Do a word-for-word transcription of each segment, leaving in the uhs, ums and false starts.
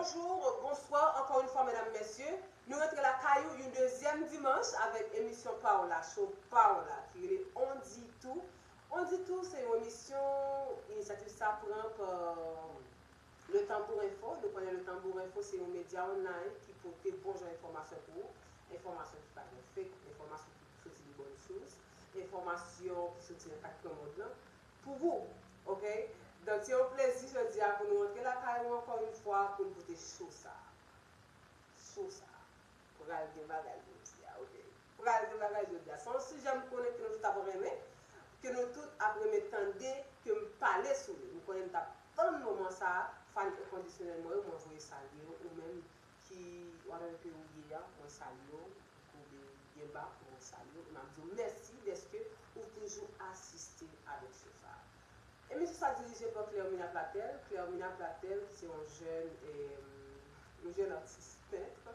Bonjou, bonswa, ankò yon fwa, medam, mesye. Nou rantre lakay ou yon dezyèm dimanch avèk emisyon pa w la, show pa w la, ki rele On Di Tou. On Di Tou, se yon emisyon, inisyativ sa pran pa Le Tanbou Enfo. Nou konnen Le Tanbou Enfo, se yon medya online ki pote bon jan enfòmasyon pou ou. Enfòmasyon ki pa gen fake, enfòmasyon ki soti de bòn sous, enfòmasyon ki soti nan kat kwen mond lan, pou ou, oke? Donk, se yon plezi jodi a pou nou rantre lakay ou ankò yon fwa pou nou pote show sa. Show sa. Pral gen bagay jodi a, oke? Pral gen bagay jodi a. Se yon sijè m konnen ke nou tout ap renmen, ke nou tout ap renmen tande, ke m pale sou li. M konnen m t ap tann moman sa a, fan enkondisyonèl mwen yo, mwen voye salye yo, ou menm ki, whatever ke ou ye a, mwen salye w, koube byen ba pou mwen salye w, e m ap di w mèsi dèske ou toujou asiste avèk show sa a. Emisyon sa dirije pa Clermina Platel. Clermina Platel se yon jèn, em, yon jèn atis pent,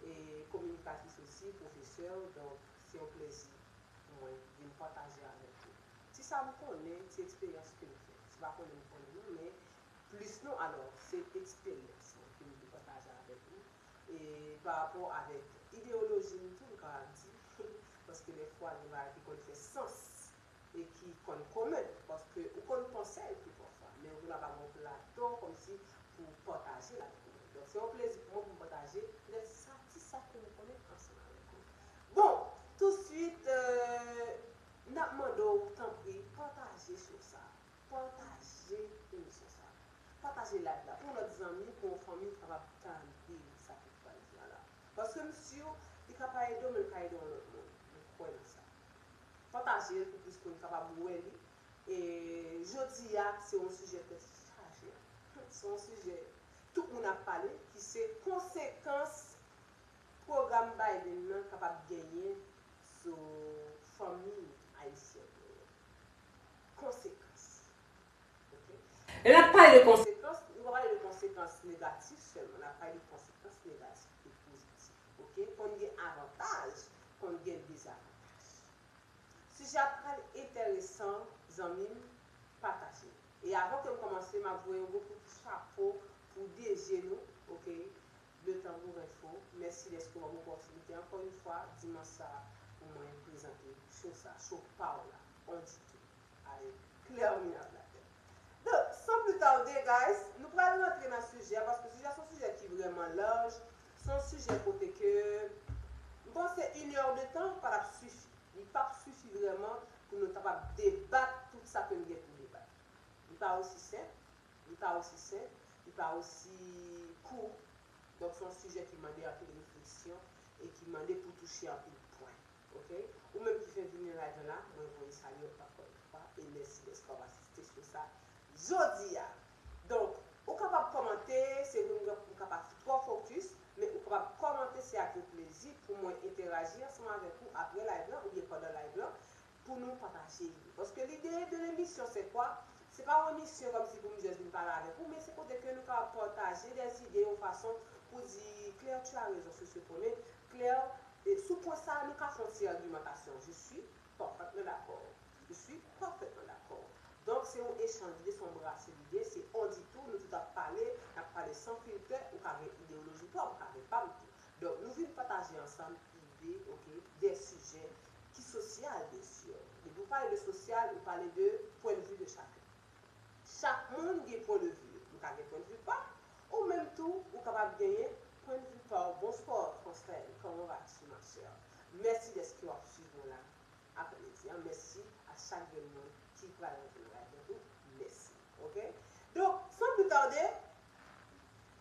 e kominikatris osi, pwofesè, donk se yon plezi pou mwen vin pataje avèk ou ti sa m konnen, ti eksperyans ke m fè. Si pa konnen m konnen non, men plis non, alò, se eksperyans mwen ke m vin pataje avèk ou. E pa rapò avèk ideyoloji m tou, m kapab di, paske dèfwa, gen bagay ki konn fè sans e ki konn komen, paske ou konn panse l tou pafwa, men ou genlè pa gen yon plato kòmsi pou pataje l avèk ou. Donk, se yon plezi pou mwen pou m pataje petèt sa, ti sa ke m konnen ansanm avèk ou. Bon, touswit, euh, n ap mande w, tanpri, pataje show sa. Pataje emisyon sa. Pataje live la pou yon lòt zanmi, pou yon fanmi ki kapab tande sa ke w pral di a la. Paske m si li ka pa ede w, men l ka ede yon lòt moun. Mwen kwè nan sa. Pataje l pou plis moun kapab wè li. E jodi a, se yon sijè tèt chaje. Se yon sijè tout moun ap pale, ki se konsekans pwogram Biden nan kapab genyen sou fanmi ayisyèn yo. Konsekans. Oke? Lè n ap pale de konsekans, nou pa pale de konsekans negatif sèlman, n ap pale de konsekans negatif e pozitif. Oke? Konn gen avantaj, konn gen dezavantaj. Sijè a pral enteresan, zanmi m, pataje. E avan ke m kòmanse, m ap voye yon gwo kout chapo pou D J nou, oke? Le Tanbou Enfo. Mèsi dèske w ban m opòtinite ankò yon fwa, dimanch sa a, pou mwen prezante show sa, show pa w la, On Di Tou, avèk Clermina Platel. Donk, sans plus tarder, guys, nou pral rantre nan sijè a, paske sijè a se yon sijè ki vrèman laj, se yon sijè kote ke m panse une heure de temps pa t ap sifi. Li p ap sifi vrèman pou nou kapab debat tout sa ke n gen pou debat. Li pa osi senp, li pa osi senp, li pa osi kout. Donk, se yon sijè ki mande anpil refleksyon e ki mande pou touche anpil pwen. Oke? Ou menm ki fè vini live la, mwen voye salye w ankò yon fwa e mèsi dèske w ap asiste show sa jodi a. Donk, ou kapab kòmante, se vre m, m ka pa twò fokis, men ou kapab kòmante, se ak yon plezi pou mwen entèraji ansanm avèk ou apre live lan oubyen pandan live lan, pou nou pataje ide. Paske lide de lemisyon, se kwa? Se pa yon emisyon kòmsi pou m just vin pale avèk ou, men se kote ke nou kapab pataje dè ide yon fason pou di, Claire, tu as raison sur ce point, men Claire, e sou pwen sa a, nou ka fè yon ti agimantasyon. Je suis parfaitement d'accord. Je suis parfaitement d'accord. Donk, se yon echanj lide, se yon brase lide, se on di tou, nou tout ap pale, n ap pale san filtè, ou ka gen ideyoloji pa w, ou ka gen pa m tou. Donk, nou vin pataje ansanm ide, oke, de sijè ki sosyal, byen si. Depi w pale de sosyal, ou pale de pwen de vi de chaken. Chak moun gen pwen de vi yo. Ou ka gen pwen de vi pa w, ou menm tou, ou kapab genyen pwen de vi pa w. Bonsoir, Francine. Comment vas-tu, ma chère? Mèsi dèske w ap swiv mwen la aprèmidi a. Mèsi a chak grenn moun ki pral rantre nan live lan tou. Mèsi. Oke? Donk, sans plus tarder,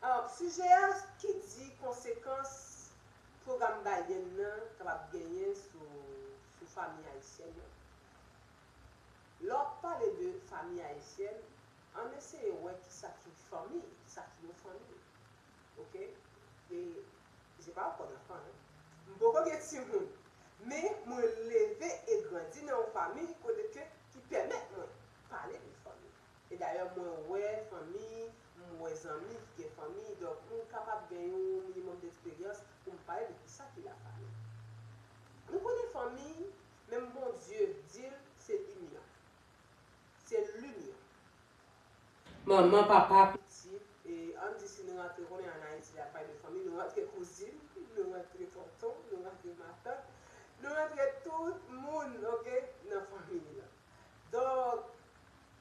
euh, sijè a ki di konsekans pwogram Biden nan kapab genyen sou, sou fanmi ayisyèn yo. Lè w ap pale de fanmi ayisyèn, ann eseye wè kisa ki fanmi, kisa ki yon fanmi. Oke? E, j'ai pas encore d'enfant, hein. M poko gen timoun. Men, mwen leve e grandi nan yon fanmi kote ke, ki pèmèt mwen pale de fanmi. E dayè, mwen wè fanmi, m wè zanmi ki gen fanmi, donk, m kapab gen yon minimòm d'eksperyans pou m pale de kisa ki lafanmi. Nou konnen fanmi, menm Bondye di l, se inyon. Se linyon. Manman, papa, pitit, e ann di si nou rantre konnen an fanmi, nou rantre kouzin, nou rantre tonton, nou rantre matant, nou rantre tout moun, oke, nan fanmi lan. Donk,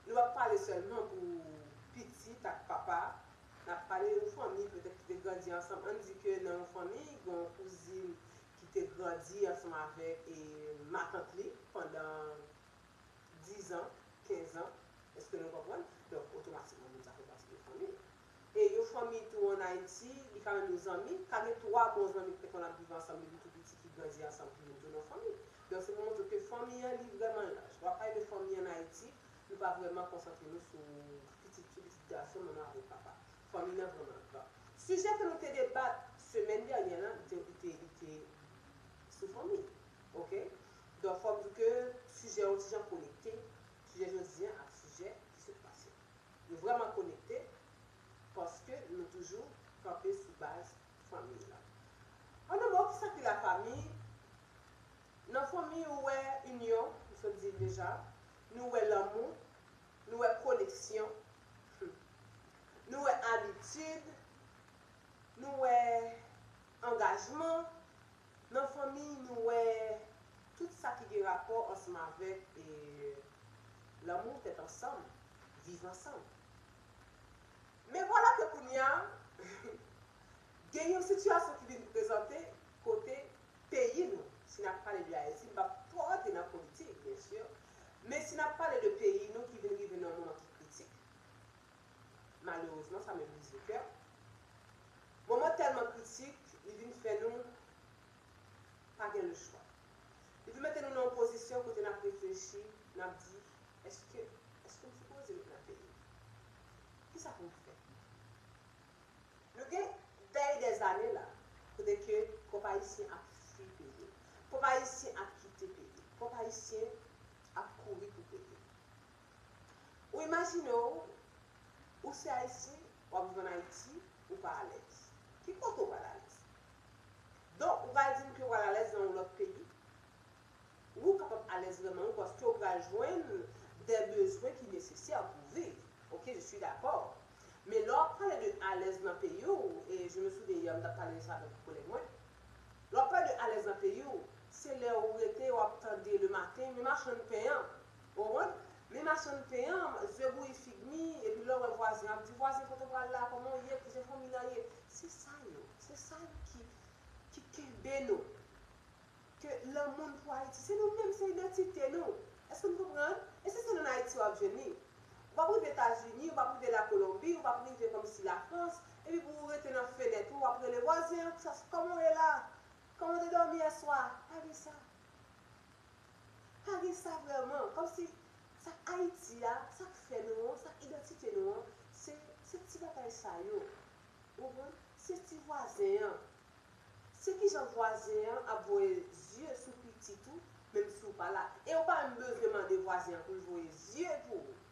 nou p ap pale sèlman pou pitit ak papa, n ap pale yon fanmi petèt ki te grandi ansanm. Ann di ke nan yon fanmi, gen yon kouzin ki te grandi ansanm avèk e, matant li pandan dizan, kenzan, èske nou konprann? Donk, otomatikman, moun sa fè pati de fanmi. E yon fanmi tou ann Ayiti, li ka menm yon zanmi, ka gen twa bon zanmi ki te konn ap viv ansanm depi tou piti, ki grandi ansanm, ki vin tounen yon fanmi. Donk, se pou montre ke fanmi an, li vrèman laj. Lè w ap pale de fanmi ann Ayiti, nou pa vrèman konsantre nou sou pitit, sou pitit gason, manman avèk papa. Fanmi an vrèman gran. Sijè ke nou te debat semèn dènyè lan, li te, li te, li te sou fanmi. Oke? Donk, fò m di ke sijè yo ti jan konekte, sijè jodi an ak sijè ki sot pase. Yo vrèman konekte, paske nou toujou kanpe sou baz fanmi lan. An de mo, kisa ki lafanmi? Nan fanmi, ou wè inyon, m sot di l deja, nou wè lanmou, nou wè koneksyon, nou wè abitid, nou wè angajman. Nan fanmi, nou wè tout sa ki gen rapò ansanm avèk, e, lanmou, tèt ansanm, viv ansanm. Men vwala ke kounye a, gen yon sitiyasyon ki vin prezante kote peyi nou, si n ap pale de Ayiti, m p ap twò rantre nan politik, byen si, men si n ap pale de peyi nou ki vin rive nan yon moman ki kritik, malerezman, sa m brize kè. Moman tèlman kritik, li vin fè nou pa gen lechwa. Li vin mete nou nan yon pozisyon kote n ap reflechi, n ap di, èske, èske m sipoze ret nan peyi m? Kisa pou m fè? Nou gen dèyè dèzane la, kote ke pèp ayisyen ap fwi peyi l, pèp ayisyen ap kite peyi l, pèp ayisyen ap kouri pou peyi l. Ou imajine w, ou se ayisyen, w ap viv ann Ayiti, ou pa alèz. Ki kote w pral alèz? Donk, ou pral di m ke w pral alèz nan yon lòt peyi? Wi, ou kapab alèz vrèman, wi, paske ou pral jwenn de bezwen ki nesesè pou viv. Oke, je suis d'accord. Men lè w ap pale de alèz nan peyi w, e je me souviens hier, m t ap pale de sa avèk yon kolèg mwen. Lè w ap pale de alèz nan peyi w, se lè ou rete, w ap tande le matin, men machann pen an, ou konprann? Men machann pen an, zye bouyi figi, epi lè w wè vwazen ap di, vwazen, kote w pral la, kòman w ye, kijan fanmi lan ye? Se sa yo, se sa yo ki, ki kenbe nou. Ke lanmou n pou Ayiti, se nou menm, se idantite nou. Èske n konprann? E se sèl ann Ayiti w ap jwenn li. W ap rive Etazini, w ap rive Lakolonbi, w ap rive kòmsi Lafrans, epi pou w rete nan fenèt ou, w ap rele vwazen an, kòman w ye la? Kòman w te dòmi yèswa? Pa gen sa. Pa gen sa vrèman. Kòmsi sa k Ayiti a, sa k fè nou an, sa k idantite nou an, se, se ti bagay sa yo. Ou konprann? Se ti vwazen an. Se kijan vwazen an ap voye zye sou pitit ou, menm si w pa la. E ou pa menm bezwen mande vwazen an pou l voye zye pou ou.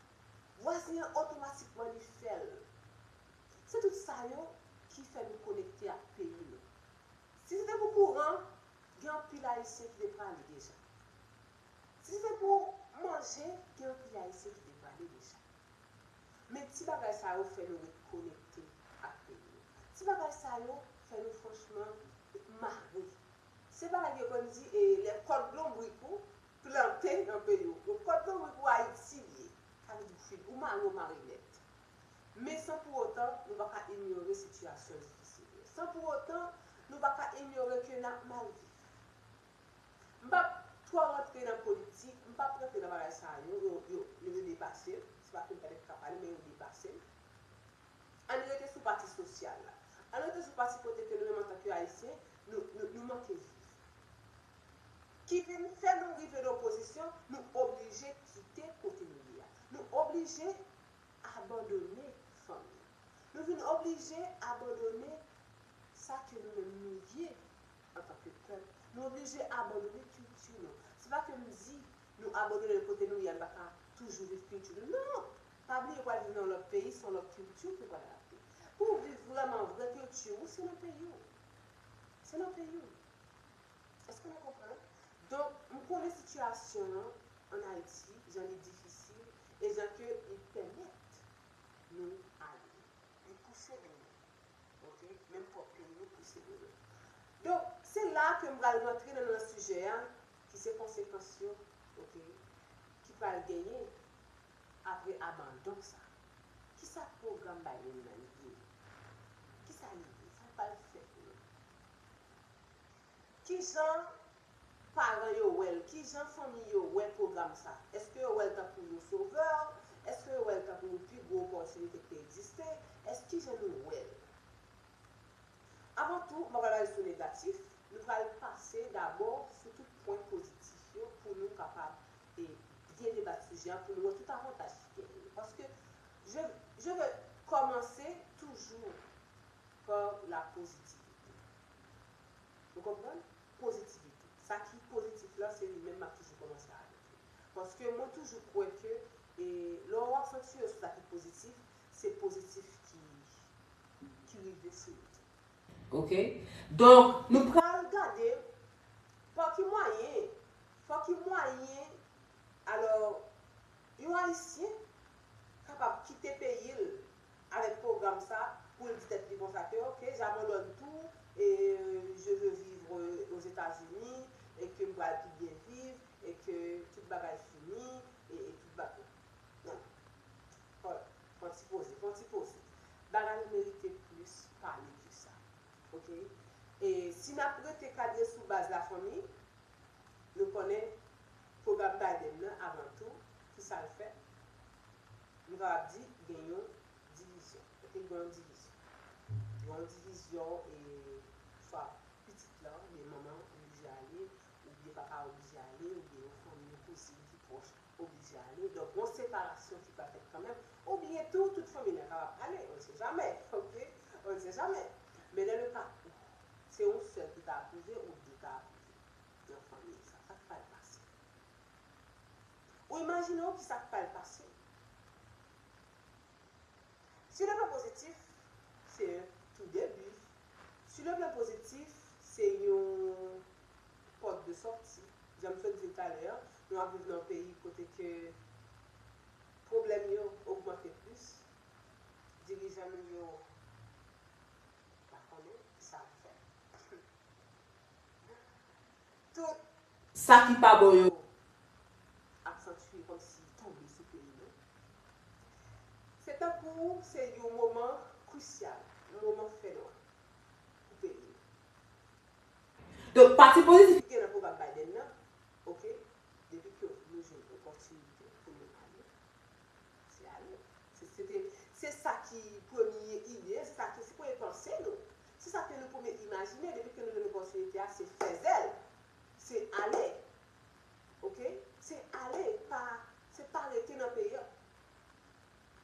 Vwazen an otomatikman li fè l. Se tout sa yo ki fè nou konekte ak peyi nou. Si se te pou kouran, gen anpil Ayisyen ki te prale deja. Si se te pou manje, gen anpil Ayisyen ki te prale deja. Men ti bagay sa yo fè nou ret konekte ak peyi nou. Ti bagay sa yo fè nou franchman mare. Se bagay yo konn di, e, lè kòd lonbrik ou plante nan peyi w. Donk, kòd lonbrik ou Ayiti li ye. Sa vle di ou fin, ou mare, ou mare nèt. Men san pou otan, nou pa ka inyore sitiyasyon difisil yo. San pou otan, nou pa ka inyore ke n ap mal viv. M p ap twò rantre nan politik, m p ap rantre nan bagay sa yo, yo, yo, yo te depase m. Se pa ke m pa t ka pale, men yo depase m. Ann rete sou pati sosyal la. Ann rete sou pati kote ke nou menm antanke Ayisyen, nou, nou, nou manke viv. Ki vin fè nou rive nan yon pozisyon, nou oblije kite kote nou ye a. Nou oblije abandone fanmi an. Nou vin oblije abandone sa ke nou menm nou ye antanke pèp. Nou oblije abandone kilti nou. Se pa ke m di nou abandone kote nou ye a, nou pa ka toujou viv kilti nou. Non! Pa bliye, ou pral viv nan yon lòt peyi, se yon lòt kilti ke ou pral adapte. Pou w viv vrèman vrè kilti ou, se nan peyi w. Se nan peyi w. Èske nou konprann? Donk, m konnen sitiyasyon an ann Ayiti, jan li difisil, e jan ke li pèmèt nou ale. Li pouse nou. Oke? menm pwòp peyi nou pou selebre. Donk, se la ke m pral rantre nan, nan sijè a, ki se konsekans yo, oke, ki pral genyen apre abandon sa. Kisa pwogram Biden nan li ye? Kisa li ye? Sa l pral fè pou nou? Kijan paran yo wè l? Kijan fanmi yo wè pwogram sa? Èske yo wè l tankou yon sovè? Èske yo wè l tankou yon pi gwo opòtinite ki te egziste? Èske kijan nou wè l? Avan tou, mwen pral ale sou negatif, nou pral pase dabò sou tout pwen pozitif yo pou nou kapab e byen debat sijè a, pou nou wè tout avantaj ki genyen. Paske je, je veux commencer toujours par la positivité. Ou konprann? Pozitivite. Sa ki pozitif la, se li menm m ap toujou kòmanse avèk li. Paske mwen toujou kwè ke e, lè w aksantye sou sa ki pozitif, se pozitif ki, ki rive sou yo tou. Oke? Donk, nou pral gade pa ki mwayen, pa ki mwayen, alò, yon Ayisyen kapab kite peyi l avèk pwogram sa pou l di tèt li konsa ke, oke, j'abandonne tout, et je veux vivre aux États-Unis, et ke m pral pi byen viv, et ke tout bagay fini, et, et tout bagay. Non. Fò, fò ti poze, fò ti poze. Bagay yo merite plis pale ke sa. Oke? E si n ap rete kadre sou baz lafanmi, nou konnen pwogram Biden nan, avan tou, ki sa l fè? Nou kapab di, gen yon divizyon. Oke? Gen yon divizyon. Gen yon divizyon, e swa pitit lan, oubyen manman oblije ale, oubyen papa oblije ale, oubyen yon fanmi, yon kouzin ki pwòch oblije ale. Donk, yon separasyon ki pral fèt kanmenm. Oubyen tou, tout fanmi nan kapab ale. On ne sait jamais, oke? On ne sait jamais. Men dans le cas où se yon sèl ki ta apwouve ou de ta apwouve nan fanmi sa, sa k pral pase? Ou imajine w ki sa k pral pase? Sur le plan positif, se yon tou debi. Sur le plan positif, se yon pòt de sòti. Jan m sot di l talè a, nou ap viv nan yon peyi kote ke pwoblèm yo ogmante plis. Dirijan nou yo pa konnen ki sa pou fè. Tout sa ki pa bon yo aksantye kòmsi tonbe sou peyi nou. Se tankou se yon moman krisyal, yon moman fènwa pou peyi nou. Donk, pati pozitif ki gen nan pwogram Biden nan, oke, depi ke nou jwenn opòtinite pou nou ale, se ale. Se, se te, se sa ki premye ide, se sa ki, se premye panse nou. Se sa ke nou premye imajine depi ke nou jwenn opòtinite a, se fè zèl, se ale. Oke? Se ale, pa, se pa rete nan peyi a.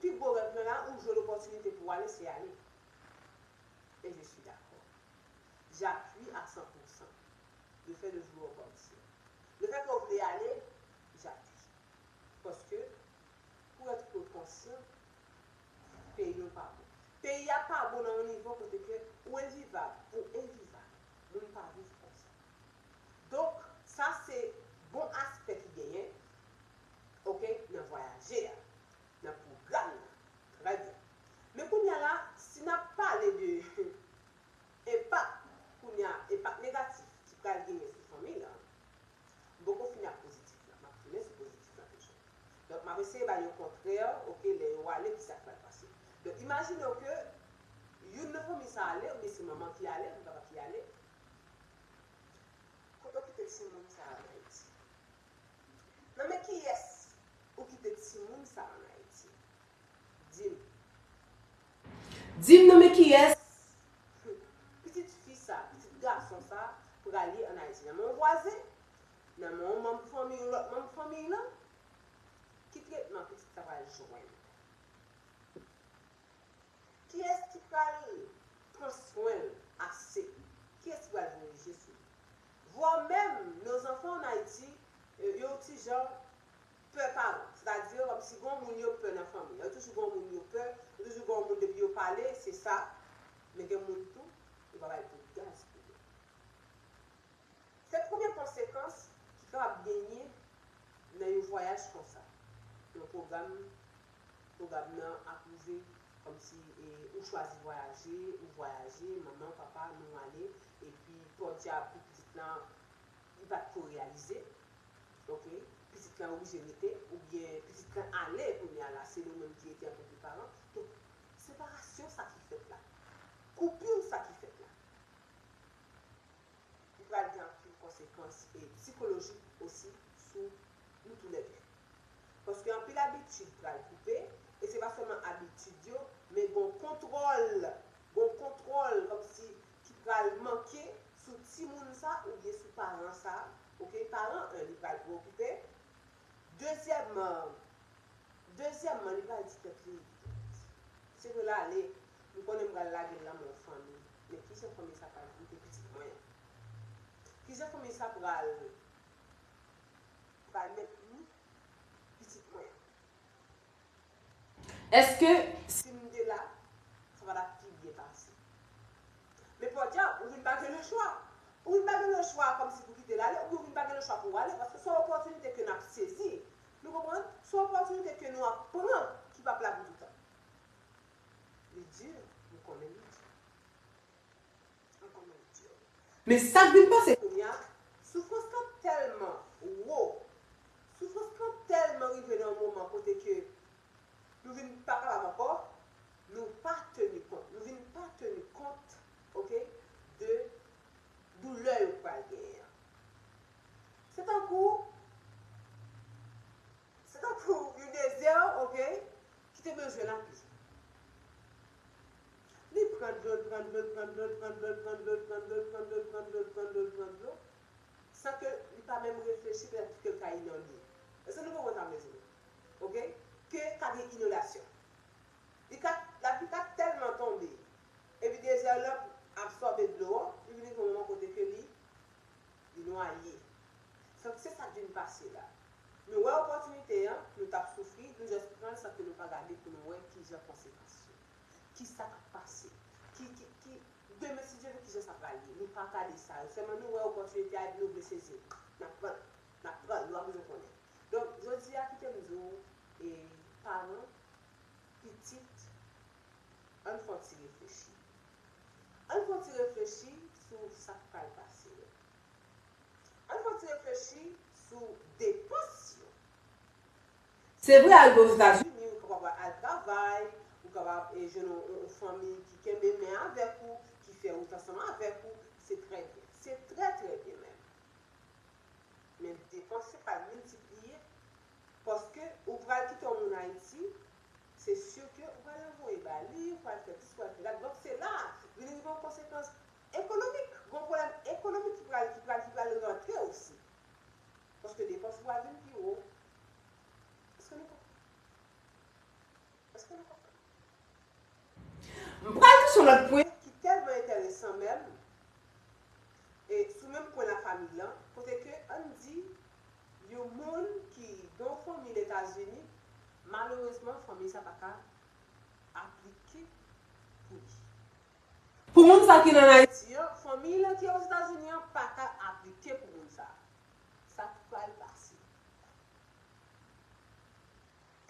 Pi gwo rèv mwen la, ou jwenn opòtinite pou w ale, se ale. Et je suis d'accord. J'appuie à cent pour cent le fait de vouloir partir. Le fait ke w vle ale, j'appuie. Paske, pou èt konsyan, peyi nou pa bon. Peyi a pa bon nan yon nivo kote ke ou envivab, ou envivab. Moun pa viv konsa. Donk, sa se bon aspè ki genyen, oke, nan vwayaje a, nan pwogram nan. Trè byen. Men kounye a la, si n ap pale de enpak, kounye a, enpak negatif ki pral genyen sou fanmi lan, m poko fini ak pozitif lan, m ap tounen sou pozitif lan toujou. Donk, m ap eseye ba yo kontrè, oke, lè yo ale, ki sa k pral pase. Donk, imajine w ke youn nan fanmi sa ale, oubyen se manman ki ale, oubyen papa ki ale. Kote w kite timoun sa a ann Ayiti? Nan men kiyès ou kite timoun sa a ann Ayiti? Di m. Di m nan men kiyès pitit fi sa, pitit gason sa pral ye ann Ayiti? Nan men yon vwazen? Nan men yon manm fanmi, yon lòt manm fanmi lan? Ki tretman pitit sa pral jwenn? Kiyès ki pral pran swen l ase? Kiyès ki pral voye je sou li? Voire même, nos enfants en Haïti, euh, yo ti jan pè paran. Sètadi, kòmsi gen yon moun yo pè nan fanmi an. Yo toujou gen yon moun yo pè, yo toujou gen yon moun depi yo pale, se sa. Men gen moun tou, yo pa bay bout gaz pou yo. Se premye konsekans ki kapab genyen nan yon vwayaj konsa. Yon pwogram, pwogram nan apwouve Kòmsi, e, ou chwazi vwayaje, ou vwayaje, manman, papa, nou ale, epi pòdyab pou pitit lan, li pa t ko reyalize. Ok? Pitit lan oblije rete, oubyen pitit lan ale kounye a la, se nou menm ki rete antanke paran. Donk, separasyon sa ki fèt la. Koupir sa ki fèt la. Li pral gen anpil konsekans, e, sikolojik osi sou nou toulède. Paske anpil abitid pral koupe, e se pa sèlman abitid yo, men gon kontwòl, gon kontwòl kòmsi ki pral manke sou timoun sa oubyen sou paran sa, ok? Paran an, li pral preokipe. Dezyèmman, dezyèmman, li pral di tèt li, se vre l ale, m konnen m pral lage l nan men yon fanmi, men kijan fanmi sa pral kite pitit mwen an? Kijan fanmi sa pral, pral mentni pitit mwen an? Èske si m te la, sa pa t ap pi byen pase? Men pòdyab, ou vin pa gen lechwa. Ou vin pa gen lechwa kòmsi pou kite l ale, oubyen ou vin pa gen lechwa pou w ale, paske se yon opòtinite ke n ap sezi. Nou konprann? Se yon opòtinite ke nou ap pran ki p ap la pou toutan. Li di, m konnen li di. M konnen li di. Men sa k vin pase kounye a, soufrans lan tèlman wo, soufrans lan tèlman rive nan yon moman kote ke nou vin pa kapab ankò, nou pa teni kont, nou vin pa teni kont, ok, de doulè yo pral genyen an. Se tankou, se tankou yon dezè, ok, ki te bezwen lapli. Li pran dlo, l pran dlo, l pran dlo, l pran dlo, l pran dlo, l pran dlo, l pran dlo, l pran dlo, l pran dlo, l pran dlo, san ke li pa menm reflechi petèt ke l ka inonde. Èske nou konprann sa, mezanmi? Ok? Ke ka gen inondasyon. Li ka, lapli ka tèlman tonbe, epi dezè lan absòbe dlo an, li vin rive yon moman kote ke li, li nwaye. Donk, se sa k vin pase la. Nou wè opòtinite an, nou t ap soufri, nou jis pran l san ke nou pa gade pou nou wè kijan konsekans yo. Kisa k ap pase? Ki, ki, ki, demen, si Dye vle, kijan sa pral ye? Nou pa gade sa yo. Sèlman nou wè opòtinite a, epi nou vle sezi l. N ap pran l. N ap pran l. Nou pa bezwen konnen. Donk, jodi a, kite m di w, e, paran, pitit, ann fè yon ti reflechi. Ann fè yon ti reflechi sou sa k pral pase yo. Ann fè yon ti reflechi sou depans yo. Se vre, al viv Ozetazini, ou kapab al travay, ou kapab, e, jwenn yon, yon, yon fanmi ki kenbe men avèk ou, ki fè wout ansanm avèk ou, se trè byen. Se trè, trè byen menm. Men depans yo pral miltipliye, paske ou pral kite yon moun Ayiti, se si ke ou pral anvoye ba li, ou pral fè dis, ou pral fè dat. Donk, se la, vin rive yon konsekans ekonomik, gon pwoblèm ekonomik ki pral, ki pral, ki pral rantre osi. Paske depans ou pral vin pi wo. Èske nou konprann? Èske nou konprann? M pral touche yon lòt pwen ki tèlman enteresan menm, e sou menm pwen lafanmi lan, kote ke, ann di, yon moun ki gen yon fanmi Letazini, malerezman, fanmi sa pa ka aplike pou li. Pou moun sa ki nan Ayiti an, fanmi lan ki Ozetazini an pa ka aplike pou moun sa. Sa k pral pase?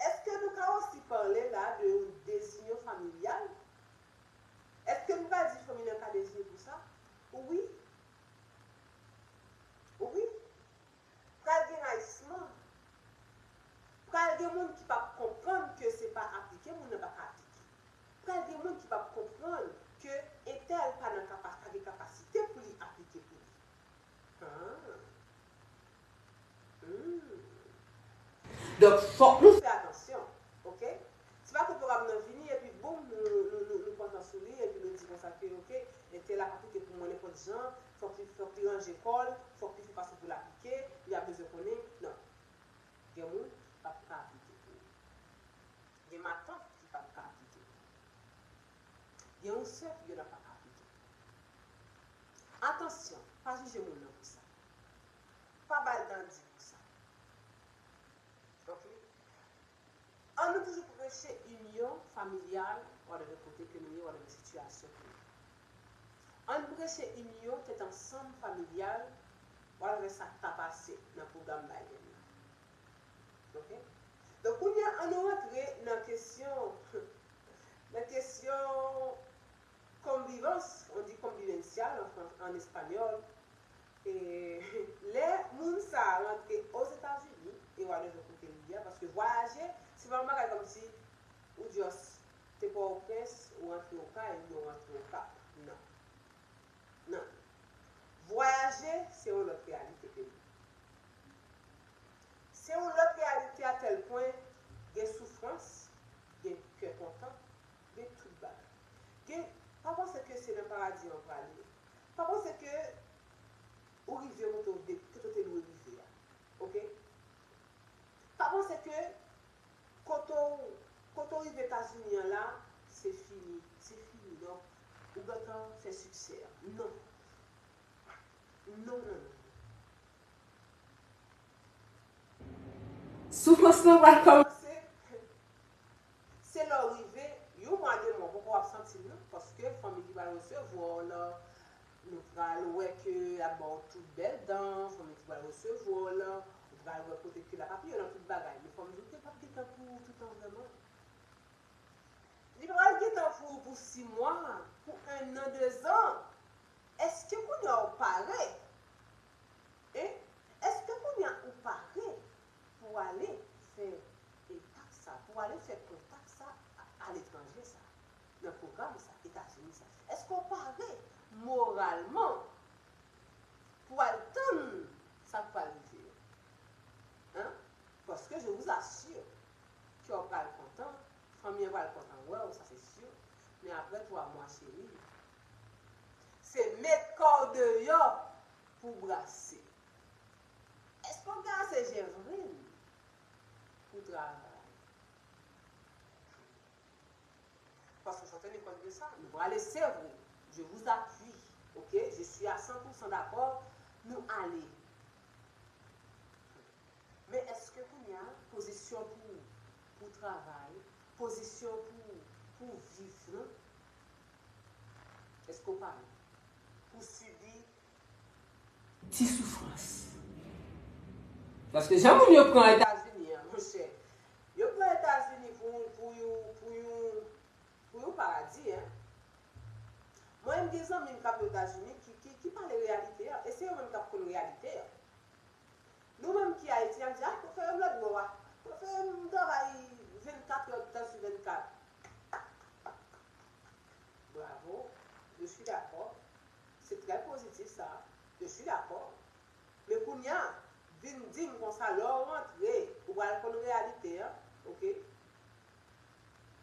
Èske nou ka osi pale la de yon dezinyon familyal? Èske nou ka di fanmi lan ka dezinye pou sa? Wi. Wi. Pral gen rayisman. Pral gen moun ki p ap konprann ke se pa aplike moun nan pa ka aplike. Pral gen moun ki p ap konprann ke entèl pa nan kapa-, pa gen kapasite pou li aplike pou li. Ah. Hmm. Donk, fòk nou fè atansyon, ok? Se pa ke pwogram nan vini, epi boum, nou, nou, nou, nou kontan sou li, epi nou di konsa ke, ok, entèl ap aplike pou mwen nenpòt jan, fòk li, fòk li ranje kò l, fòk li fè fason pou l aplike, li ap bezwen konnen. Non. Gen moun p ap ka aplike pou ou. Gen matant ki p ap ka aplike pou ou. Gen yon sè ki genlè pa ka aplike pou ou. Atansyon, pa jije moun nan pou sa. Pa ba l dandi pou sa. Ok? Ann nou toujou preche inyon familyal, whatever kote ke nou ye, whatever sitiyasyon ke nou ye. Ann preche inyon, tèt ansanm familyal, whatever sa k ta pase nan pwogram Biden nan. Ok? Donk, kounye a, ann nou rantre nan kesyon, Nan kesyon convivencia, on dit convivencia an, an espanyòl, e lè moun sa a rantre Ozetazini, e w a deja kote li ye a, paske vwayaje, se pa yon bagay kòmsi ou just te Pòtoprens, ou rantre Okay, oubyen ou rantre Okap. Non. Non. Vwayaje, se yon lòt reyalite ke li. Se yon lòt reyalite a tèl pwen gen soufrans, gen kè kontan, gen tout bagay. Gen, pa panse ke se nan paradi an w prale. Pa panse ke ou rive kote w de-, kote w te dwe rive a. Oke? Pa panse ke kote w, kote w rive Etazini an la, se fini, se fini. Donk, ou gentan fè siksè a. Non. Non, non, non. Soufrans lan pral kòmanse. Se lè w rive, yon mwa, de mwa, ou poko ap santi l non, paske fanmi ki pral resevwa w lan, nou pral wè ke y ap ba w tout bèl dan, fanmi ki pral resevwa w lan, ou pral wè kote ke l ap apiye w lan tout bagay. Men fò m di w ke l p ap gentan pou ou toutan vrèman. Li pral gentan pou ou pou sis mwa, pou en an, dezan. Èske kounye a w pare? Hein? Èske kounye a ou pare pou ale fè etap sa, pou ale fè kontak sa a, aletranje sa, nan pwogram sa, Etazini sa? Èske w pare moralman pou al tann sa k pral rive yo? Hein? Paske je vous assure ke w pral kontan, fanmi an pral kontan wè w, sa se si. Men apre twa mwa, cheri, se met kò w deyò pou w brase. Èske w gen ase jen vre pou w travay? Paske chante nou konn de sa. Nou prale, se vre. Je vous appuie. Oke? Je suis à cent pour cent d'accord. Nou ale. Men èske kounye a, pozisyon pou, pou travay, pozisyon pou, pou viv lan, èske w pare pou sibi ti soufrans? Paske jan moun yo pran Etazini an, monchè, yo pran Etazini pou, pou yon, pou yon, pou yon paradi, en. Mwen, m gen zanmi m k ap Etazini ki, ki, ki pale reyalite a, e se yo menm k ap konn reyalite a. Nou menm ki Ayiti, n ap di, ah, prefere m lòt bò a. Prefere m travay vennkat è de tan sou vennkat. Bravo, je suis d'accord. Se trè pozitif sa. Je suis d'accord. Men kounye a, vin di m konsa, lè w rantre, ou pral konn reyalite an, oke?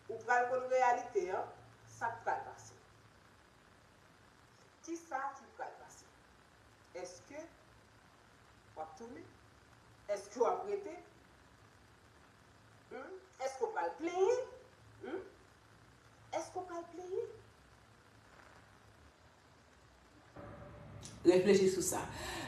Ou pral konn reyalite an, sa k pral pase. Kisa ki pral pase? Èske w ap tounen? Èske w ap rete? Hmm? Èske w pral plenyen? Hmm? Èske w pral plenyen? Reflechi sou sa.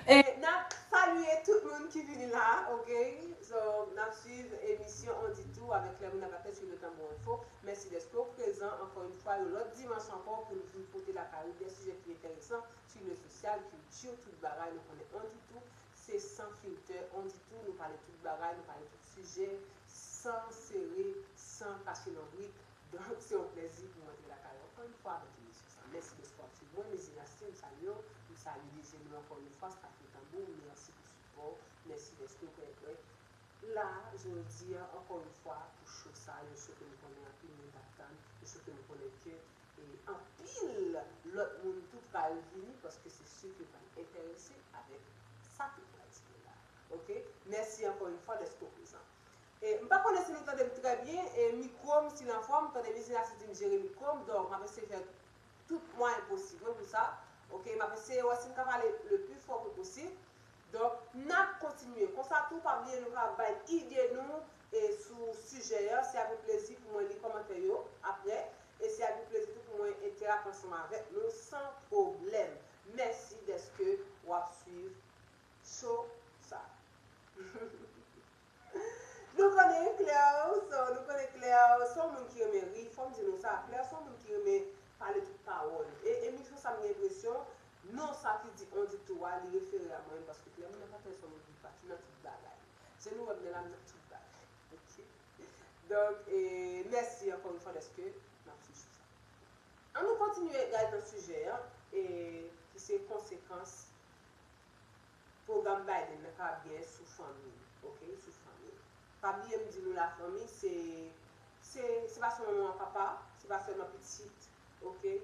E n ap salye tout moun ki vini la, oke? So, n ap swiv emisyon On dit tout avèk Claire Mouna Patel sou le Tanbou Info. Mèsi dèske w prezan ankò yon fwa, yon lòt dimanch ankò pou nou vin pote lakay ou de sijè ki enteresan, sijè sosyal, kilti, tout bagay. Nou konnen On dit tout, se san filtè, On dit tout, nou pale tout bagay, nou pale tout sijè, san sere, san kache lonbrit. Donk, se yon plèzi pou mwen te lakay ou ankò yon fwa avèk emisyon sa. Mèsi dèske w ap swiv mwen, Mezina Stein, m salye w, m salye D J nou ankò yon fwa, staf Tanbou, mèsi pou sipò w, mèsi dèske w prè, prè la, jodi a, ankò yon fwa, pou cho sa, yon cho ke m konnen anpil moun t ap tann, yon cho ke m konnen ke, e, anpil lòt moun tou pral vini, paske se si ke yo pral enterese avèk sa ke m pral di yo la. Oke? Mèsi ankò yon fwa dèske w prezan. E, m pa konnen si nou tande m trè byen, e, mikwo m, si l anfòm, tande Mezina Stein di m jere mikwo m, donk m ap eseye fè tout mwayen posib, wi, pou sa. Oke, m ap eseye wè si m ka pale le pli fò ke posib. Donk, n ap kontinye. Konsa tou, pa bliye nou ka bay ide nou, e, sou sijè a. Se avèk plezi pou mwen li kòmantè yo apre. E se avèk plezi tou pou mwen enterakt ansanm avèk nou san pwoblèm. Mèsi dèske w ap swiv cho sa. Nou konnen Claire, so, nou konnen Claire se yon moun ki renmen ri, fò m di nou sa, Claire se yon moun ki renmen pale tout pawòl. E emisyon sa, m gen enpresyon, non sa ki di On dit tout a, li refere a mwen, paske Claire Mouna Patel se yon moun ki pati nan tout bagay. Se nou wè m nan la, m nan tout bagay. Oke? Donk, e, mèsi ankò yon fwa dèske n ap swiv An nou kontinye gade nan sijè an, e ki se konsekans pwogram Biden nan kapab genyen sou fanmi, oke, sou fanmi. Pa bliye m di nou lafanmi, se, se, se pa sèlman manman papa, se pa sèlman pitit, oke,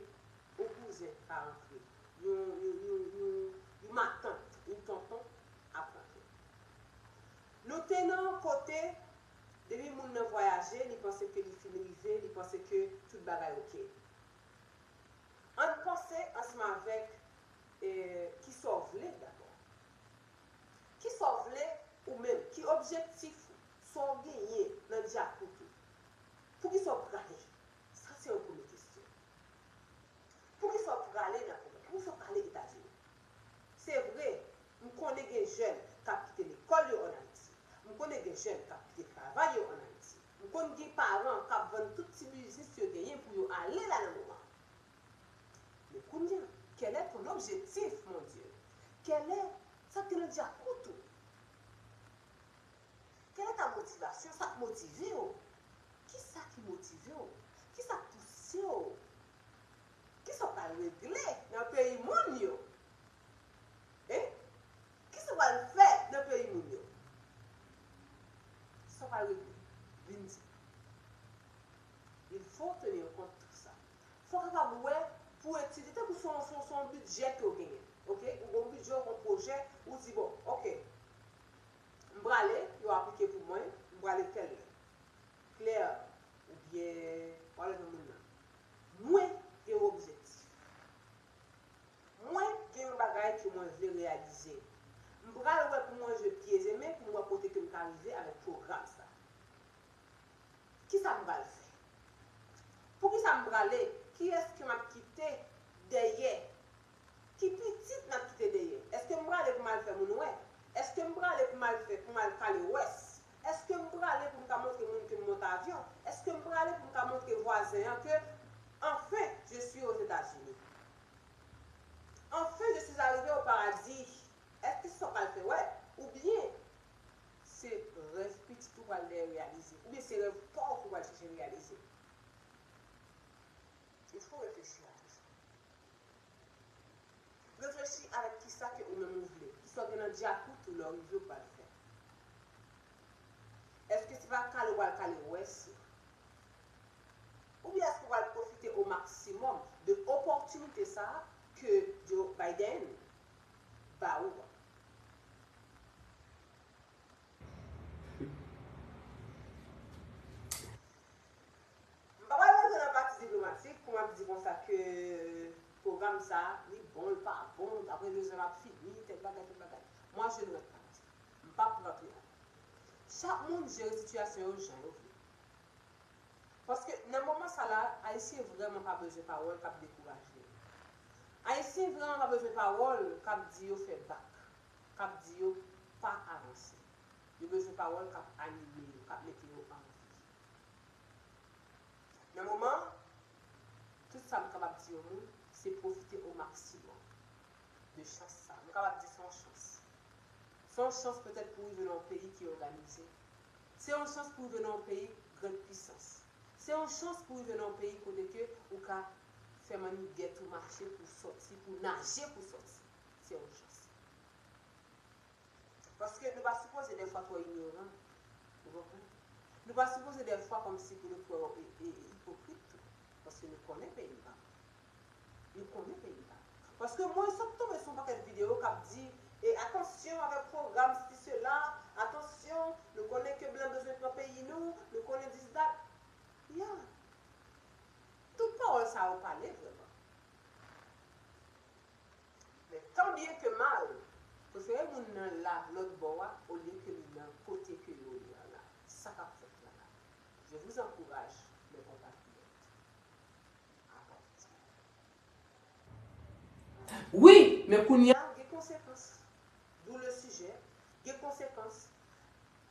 yon kouzen ka rantre, yon, yon, yon, yon, yon matant, yon tonton ap rantre. Nou te nan yon kote, depi moun nan vwayaje, li panse ke li fin rive, li panse ke tout bagay oke. Ann panse ansanm avèk, eh, kisa w vle dabò. Kisa w vle ou menm? Ki objektif ou? Sa w genyen nan djakout ou? Poukisa w prale? Sa se yon premye kesyon. Poukisa w prale nan pwogram? Poukisa w prale Etazini? Se vre, m konnen gen jèn k ap kite lekòl yo ann Ayiti. M konnen gen jèn k ap kite travay yo ann Ayiti. M konn gen paran k ap vann tout ti biznis yo genyen pou yo ale la nan moman. Men kounye a, quel est ton objectif, mon Dieu? Quel est, sa k gen nan djakout ou? Quelle est ta motivation? Sa k motive w? Kisa ki motive w? Kisa k pouse w? Kisa w pral regle nan peyi moun yo? Hein? Kisa w pral fè nan peyi moun yo? Kisa w pral regle? Vin di. Il faut tenir compte tout sa. Fò w kapab wè pou etidye, tankou se yon, se yon, se yon bidjè ke w genyen. Oke? Ou gen yon bidjè, ou gen yon pwojè, ou di, bon, oke, m prale, yo aplike pou mwen, m prale tèl lè. Claire, oubyen whatever moun nan. Mwen gen yon objektif. Mwen gen yon bagay ke mwen vle reyalize. M pral wè pou mwen jwe pye e men pou m wè kote ke m ka rive avèk pwogram sa. Kisa m pral fè? Poukisa m prale? Kiyès ke m ap kite dèyè? Ki pitit m ap kite dèyè? Èske m prale pou m al fè moun wè? Èske m prale pou m al fè, pou m al kale wès? Èske m prale pou m ka montre moun ke m monte avyon? Èske m prale pou m ka montre vwazen an ke, enfin, je suis aux États-Unis? Enfin, je suis arrivé au paradis. Èske se sa w pral fè wè? Oubyen se rèv pitit ou pral dèyè reyalize? Oubyen se rèv pa w ke w pral chèche reyalize? Il faut réfléchir à tout ça. Reflechi avèk kisa ke ou menm ou vle, kisa w gen nan djakout ou lè w rive ou pral fè. Èske se pa kale w pral kale wès yo? Oubyen èske w pral pwofite o maksimòm de opòtinite sa a ke Joe Biden ba ou an? M pa pral rantre nan pati diplomatik pou m ap di konsa ke pwogram sa a, li bon, li pa bon, apre dezan l ap fini, tèl bagay, tèl bagay. Moi, je ne rentre pas dans ça. M p ap rantre ladan. Chak moun jere sitiyasyon yo jan yo vle. Paske nan moman sa la, Ayisyen vrèman pa bezwen pawòl k ap dekouraje yo. Ayisyen vrèman pa bezwen pawòl k ap di yo fè bak, k ap di yo pa avanse. Yo bezwen pawòl k ap anime yo, k ap mete yo anvi. Nan moman, tout sa m kapab di yon moun, se pwofite o maksimòm de chans sa. M kapab di se yon chans. Se yon chans petèt pou w rive nan yon peyi ki òganize. Se yon chans pou w rive nan yon peyi grand pisans. Se yon chans pou w rive nan yon peyi kote ke ou ka fè mannigèt ou mache pou w sòti, pou w naje pou w sòti. Se yon chans. Paske nou pa sipoze dèfwa twò inyoran. Ou konprann? Nou pa sipoze dèfwa kòmsi pou nou twò, e, e, ipokrit tou. Paske nou konnen peyi n pa bon. Nou konnen peyi n pa bon. Paske mwen sot tonbe sou yon pakèt videyo k ap di, e, atansyon avèk pwogram sesi sela, atansyon, nou konnen ke blan bezwen pran peyi nou, nou konnen this that. Ya. Tout pawòl sa yo pale vrèman. Men tan byen ke mal, prefere moun nan la lòt bò a, olye ke li nan kote ke yo ye a la. Sa k ap fèt la la. Je vous encourage, mes compatriotes, à partir. Wi, men kounye a, gen konsekans. D'où le sujet, gen konsekans.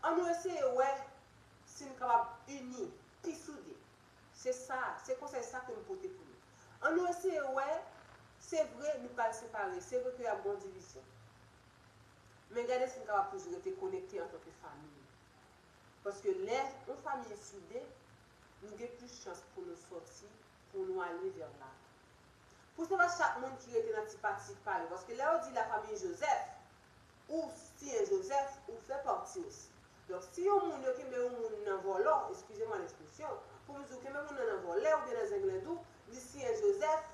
Ann nou eseye wè si n kapab ini, pi soude. Se sa, se konsèy sa ke m pote pou nou. Ann nou eseye wè, se vre, nou pral separe, se vre ke y ap gen yon divizyon. Men gade si n kapab toujou rete konekte antanke fanmi. Paske lè yon fanmi soude, nou gen plis chans pou nou sòti, pou nou ale vè lavan. Pou se pa chak moun ki rete nan ti pati pa yo, paske lè yo di la famille Joseph, ou siyen Joseph, ou fè pati osi. Donk, si yon moun, yo kenbe yon moun nan vòlò, eskize mwa lekspresyon, pou m di w kenbe moun nan nan vòlè oubyen nan zenglendo, li siyen Joseph,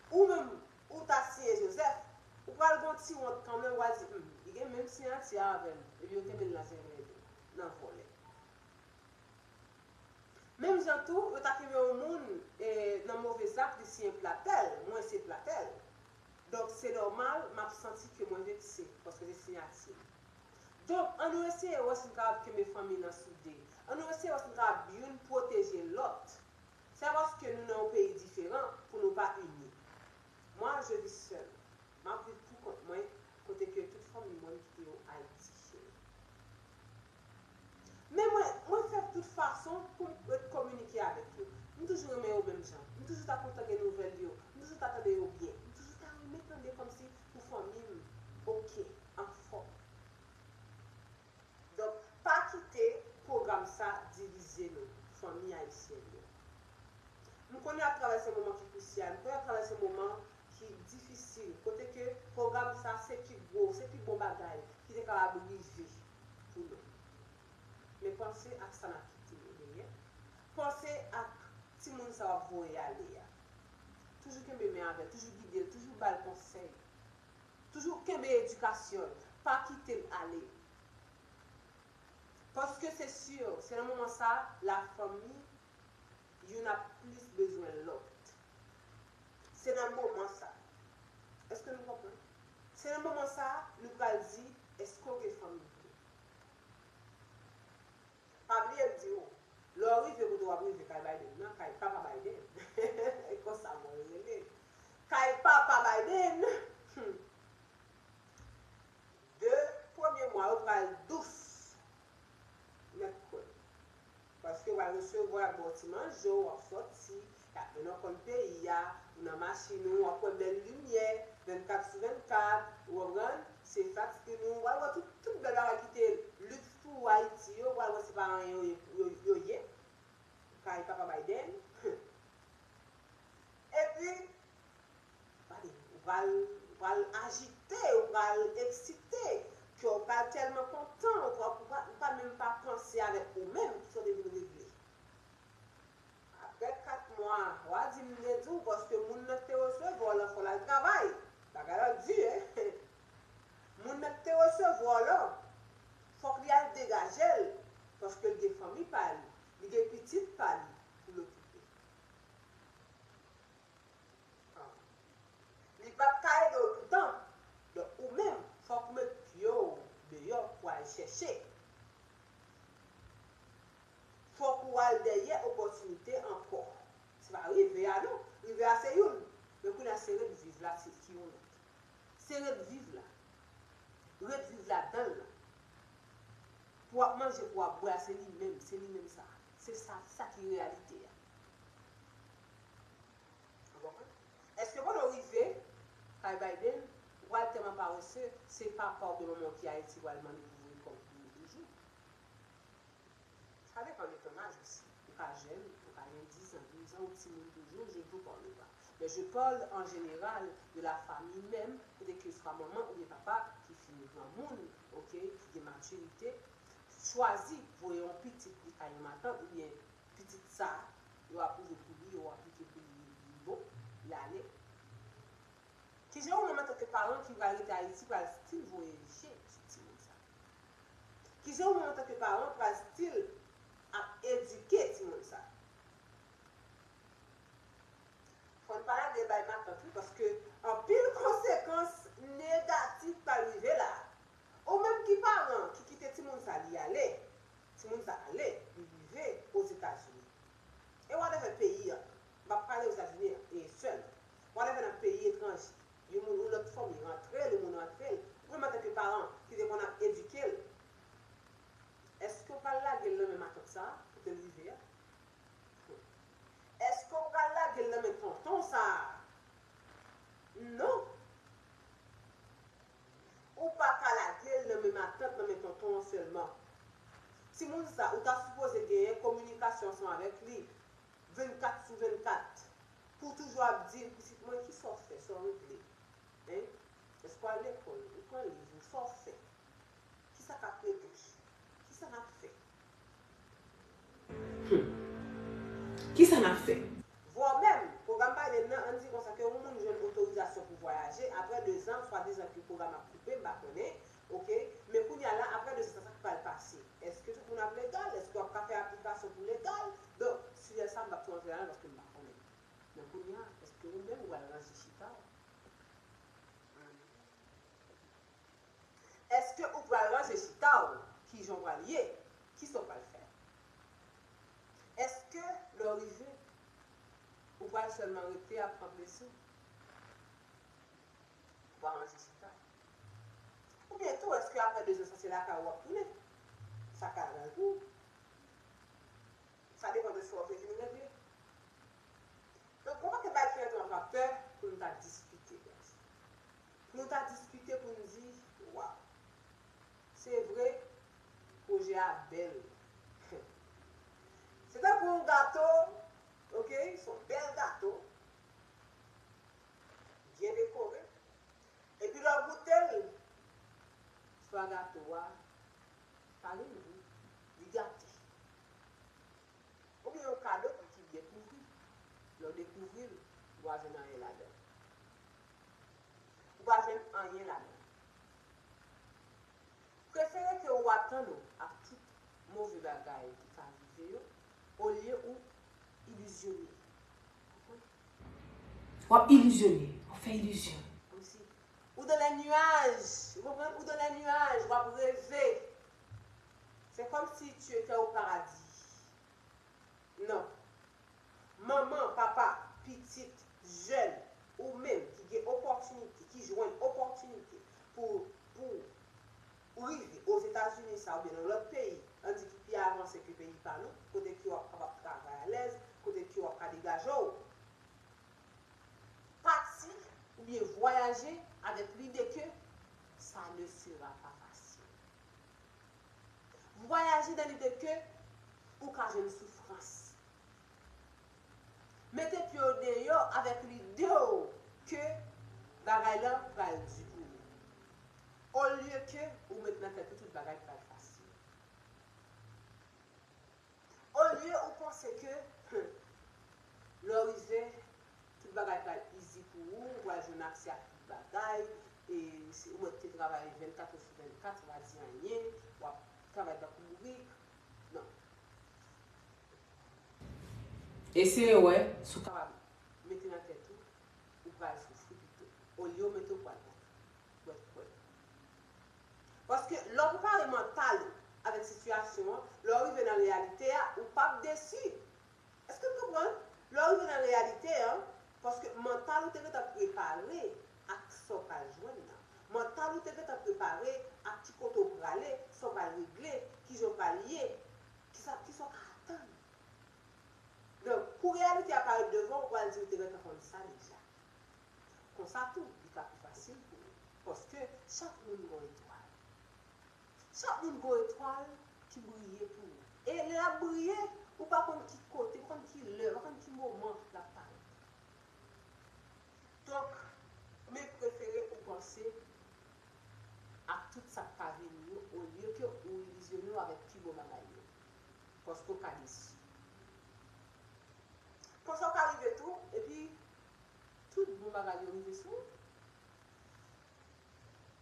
ou menm, ou ta siyen Joseph, ou pral gon ti wont kanmenm, ou pral di, hmm, li gen menm siyati a avè m, epi yo kenbe l nan zenglendo, nan vòlè. Menm jan tou, yo ta kenbe yon moun, e, nan move zak, li siyen Platèl, mwen se Platèl. Donk, se nòmal, m ap santi ke mwen vekse, paske se siyati m. Donk, ann nou eseye wè si n kapab kenbe fanmi nan soude. Ann nou eseye wè si n kapab youn pwoteje lòt. Se pa paske nou nan yon peyi diferan pou nou pa ini. Moi, je vis seule. M ap viv pou kont mwen, kote ke tout fanmi mwen m kite yo Ayiti, cheri. Men mwen, mwen fè tout fason pou m ret kominike avèk yo. M toujou renmen yo menm jan. M toujou ta kontan gen nouvèl yo. M toujou ta tande yo byen. M toujou ta renmen tande kòmsi pou fanmi m oke, anfòm. Donk, pa kite pwogram sa divize nou, fanmi ayisyèn yo. M konnen n ap travèse moman ki krisyal, m konnen n ap travèse moman ki difisil, kote ke pwogram sa se pi gwo, se pi bon bagay ki te kapab rive pou nou. Men panse ak sa n ap kite yo dèyè. Panse ak timoun sa w ap voye ale a. Toujou kenbe men avè l, toujou gide l, toujou ba l konsèy. Toujou kenbe edikasyon l, pa kite l ale. Paske se si, se nan moman sa, lafanmi, youn ap plis bezwen lòt. Se nan moman sa. Èske nou konprann? Se nan moman sa, nou pral di, èske w gen fanmi vre? Pa bliye m di w, lè w rive kote w ap rive kay Biden nan, kay Papa Biden, e konsa mwen rele l. Kay Papa Biden, hmm, de premye mwa yo pral dous nèt kwè. Paske w pral resevwa, y ap ba w ti manje, w ap sòti, y ap mennen w konn peyi a, ou nan machin ou, w ap wè bèl limyè, vennkat sou vennkat, ou konprann? Se flatscreen ou, w pral wè tout, tout bèl bagay ki te liks pou Ayiti yo, w pral wè se pa anyen yo ye, yo, yo ye. Kay Papa Biden. Epi, gade, ou pral, ou pral ajite, ou pral eksite, kè w pral tèlman kontan, ou pral, ou pral, ou pral menm pa panse avèk ou menm, kisa w te vin regle. Apre kat mwa, w a di m te di w, paske moun nan k te resevwa w lan fò l al travay. Bagay la di, en. Moun nan k te resevwa w lan, fòk li al degaje l, paske l gen fanmi pa li, li gen pitit pa li pou l okipe. Li p ap ka ede w toutan. Donk, ou menm, fòk ou met pye w deyò pou al chèche. Fòk ou al dèyè opòtinite ankò. Se pa rive a non. Rive a se youn. Men kounye a se ret viv la ki yon lòt. Se ret viv la. Ret viv ladan l lan. Pou w ap manje, pou w ap bwè a, se li menm, se li menm sa. Se sa, sa ki reyalite a. Ou konprann? Èske pandan w rive kay Biden, ou pral tèlman parese, se papa oubyen manman w ki Ayiti pral mande pou voye kòb pou ou toujou? Sa depann de ton âge osi. Ou ka jèn, ou ka gen dis an, douz an, ou timoun toujou, je ne vous parle pas. Mais je parle en général de la famille menm, kote ke swa manman oubyen papa ki fin granmoun, oke, ki gen matirite, chwazi voye yon pitit li kay yon matant oubyen pitit sa, yo apwouve pou li, yo aplike pou li, li bon, li ale. Kijan ou menm antanke paran ki pral rete Ayiti pral still voye je sou timoun sa? Kijan ou menm antanke paran pral still ap edike timoun sa? Fò n pa lage bay matant wi, paske anpil konsekans negatif pral rive la. Ou menm ki paran ki kite timoun sa li ale, timoun sa ale, li rive Ozetazini. E whatever peyi an, m ap pale Ozetazini e sèlman. Whatever nan peyi etranje, yon moun, yon lòt fanmi rantre l, yon moun rantre l, ou menm antanke paran ki te konn ap edike l, èske w pral lage l nan men matant sa kote l rive a? Èske w pral lage l nan men tonton sa a? Non. Ou pa ka lage l nan men matant, nan men tonton an sèlman. Timoun sa, ou ta sipoze genyen kominikasyon ansanm avèk li vennkat sou vennkat. Pou w toujou ap di pitit mwen, kisa w fè, sa w regle? Hein? Èske w al lekòl? Ou pran liv ou, sa w fè? Kisa k ap regle? Kisa n ap fè? Hmm. Kisa n ap fè? Vwò menm, pwogram Biden nan, ann di konsa ke yon moun jwenn otorizasyon pou vwayaje, apre dezan, swadizan ke pwogram ap koupe, m pa konnen, oke? Men kounye a la, apre dezan, sa, sa k pral pase? Èske tout moun ap legal? Èske w ap ka fè aplikasyon pou legal? Donk, sijè sa, m p ap twò antre ladan l paske m pa konnen. Men kounye a, èske ou menm ou pral ranje chita w? Èske ou pral ranje chita w? Kijan w pral ye? Kisa w pral fè? Èske lè w rive, ou pral sèlman rete ap pran plezi w? Ou pral ranje chita w? Oubyen tou, èske apre dezan sa se lakay ou w ap tounen? Sa ka al mal pou ou. Sa depann de sa w vle vin regle. Donk, gon pakèt bagay ki rantre an faktè pou nou ta diskite, guys. Pou nou ta diskite, pou n di, waw, se vre, pwojè a bèl. Se tankou yon gato, oke, se yon bèl gato, byen dekore. Epi lè w goute l, swa gato a pa gen gou, li gate. Oubyen yon kado ki, ki byen kouvri. Lè w dekouvri l, ou pa jwenn anyen ladan l. Ou pa jwenn anyen ladan l. Prefere ke ou atann ou ak tout move bagay ki ka rive yo, olye ou ilizyone. Konprann? W ap ilizyone, w ap fè ilizyon. Kòmsi ou dans les nuages, ou konprann? Ou dans les nuages, w ap reve. C'est comme si tu étais au paradis. Non. Manman, papa, pitit, jèn, ou menm ki gen opòtinite, ki jwenn opòtinite pou, pou ou rive Ozetazini sa oubyen nan lòt peyi, ann di ki pi avanse ke peyi pa nou, kote ke w ap kapab travay alèz, kote ke w ap ka degaje w. Pati oubyen vwayaje avèk lide ke ça ne sera pas facile. Vwayaje nan lide ke ou ka jwenn soufrans. Mete pye w deyò avèk lide w ke bagay lan pral di pou ou. Olye ke ou met nan tèt ou tout bagay pral fasil. Olye ou panse ke, hmm, lè w rive, tout bagay pral easy pou ou, ou pral jwenn aksè ak tout bagay, e si ou mèt te travay vennkat è sou vennkat, ou pa di anyen, w ap travay tankou bourik. Non. Eseye wè si w kapab mete nan tèt ou, ou pral soufri pito, olye w mete w pral kontan. Wè, wè. Paske lè w prepare mantal ou avèk sitiyasyon an, lè w rive nan reyalite a, ou p ap desi. Èske n konprann? Lè w rive nan reyalite an, paske mantal ou te gentan prepare ak sa w pral jwenn nan. Mantal ou te gentan prepare ak ki kote w prale, sa w pral regle, kijan w pral ye, kisa, kisa w ka atann. Donk, kou reyalite a parèt devan w, ou pral di ou te gentan konn sa deja. Konsa tou, li ka pi fasil pou ou. Paske chak moun gon etwal. Chak moun gon etwal ki briye pou ou. E lè l ap briye, ou pa konn ki kote, ou pa konn ki lè, ou pa konn ki moman l ap parèt. Donk, men prefere ou panse ak tout sa k ka vini yo, olye ke ou ilizyone w avèk pi bon bagay yo. Paske w ka desi. Konsa w ka rive tou, epi tout bon bagay yo rive sou ou.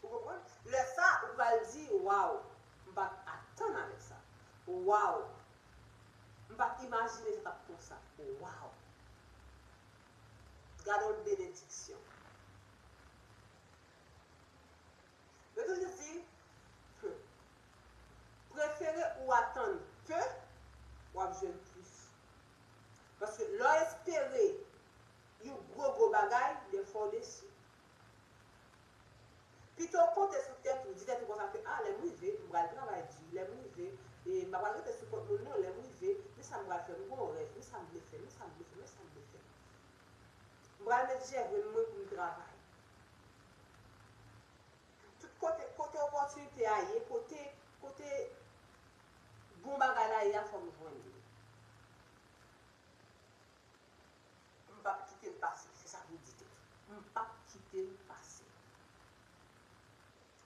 Ou konprann? Lè sa, ou pral di, waw, m pa t atann avèk sa. Waw, m pa t imajine sa t ap konsa. Waw. Gade yon benediksyon. Yo toujou di, hmm, prefere ou atann pe, w ap jwenn plis. Paske lè w espere yon gwo, gwo bagay, dèfwa w desi. Pito w konte sou tèt ou, di tèt ou konsa ke, a, lè m rive, m pral travay di, lè m rive, e m pa pral rete sou kont moun non, lè m rive, men sa m pral fè, m gon rèv, men sa m vle fè, men sa m vle fè, men sa m vle fè. M pral met jèvrin mwen pou m travay. Tout kote, kote opòtinite a ye, kote, kote bon bagay la ye a, fò m jwenn li. M p ap kite l M p ap kite l pase.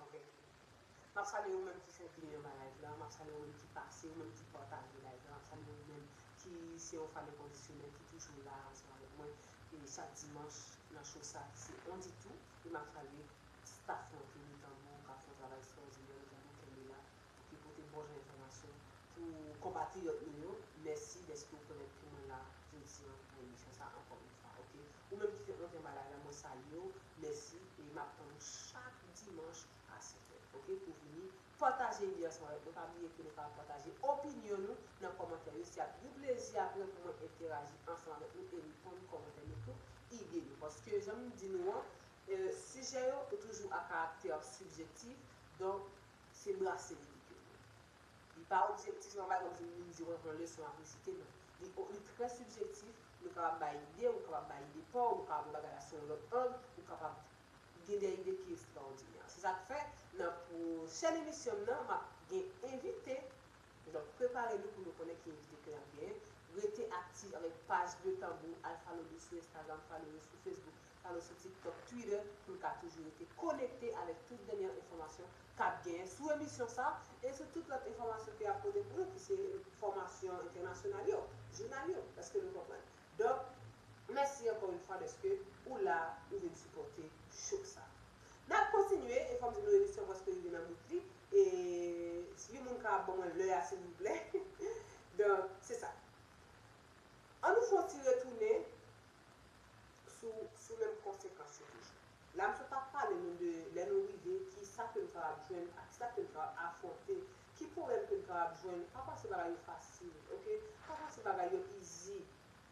Ok. M ap salye ou menm ki fè vini anba live la, m ap salye ou menm ki pase, ou menm ki pataje live la, m ap salye ou menm ki se yon fan enkondisyonèl ki toujou la ansanm avèk mwen e chak dimanch nan show sa ki se On Di Tou, e m ap salye staff lan tou, Louis Tanbou k ap fè yon travay ekstraòdinè, Louis Tanbou kenbe la, ki pote bon jan enfòmasyon pou konpatriyòt nou yo. Mèsi dèske w pèmèt ke mwen la jodi an nan emisyon sa ankò yon fwa, ok? Ou menm ki fèk monte anba live la, mwen salye w, mèsi, e m ap tann ou chak dimanch a sèt è, ok? Pou vini pataje ide ansanm avèk nou. Pa bliye ke nou ka pataje opinyon nou nan kòmantè yo. Se ak yon plezi apre pou mwen entèraji ansanm avèk nou e reponn kòmantè nou tou, ide nou. Paske, jan m di nou an, eh, sijè yo toujou a karaktè sibjektif, donk, se brase lide ke nou. Li pa objektif, se pa bagay kòmsi m vin di w pran leson ap resite, non. Li, li trè sibjektif, nou kapab bay ide, ou kapab bay ide pa w, ou kapab wè bagay la sou yon lòt ang, ou kapab gen de ide ki ekstraòdinè. Se sa k fè, nan pwochèn emisyon m nan, m ap gen envite, donk prepare nou pou nou konnen ki envite ke n ap genyen. Rete aktif avèk paj Louis Tanbou, al follow li sou Instagram, follow yo sou Facebook, follow sou TikTok, Twitter, pou n ka toujou rete konekte avèk tout dènye enfòmasyon k ap genyen sou emisyon sa, e sou tout lòt enfòmasyon ke y ap pote pou nou, ki se enfòmasyon entènasyonal yo, jounal yo, èske nou konprann? Donk, mèsi ankò yon fwa dèske ou la, ou vin sipòte show sa. N ap kontinye, e fò m di nou emisyon prèske rive nan bout li, e si yon moun ka ban mwen lè a, silvouplè. Donk, se sa. Ann nou fè yon ti retounen sou, sou menm konsekans yo toujou. La, m sot ap pale nou de lè nou rive, ki sa ke nou kapab jwenn, ak ki sa ke nou kapab afwonte, ki pwoblèm ke nou kapab jwenn. Pa panse bagay yo fasil, ok? Pa panse bagay yo easy,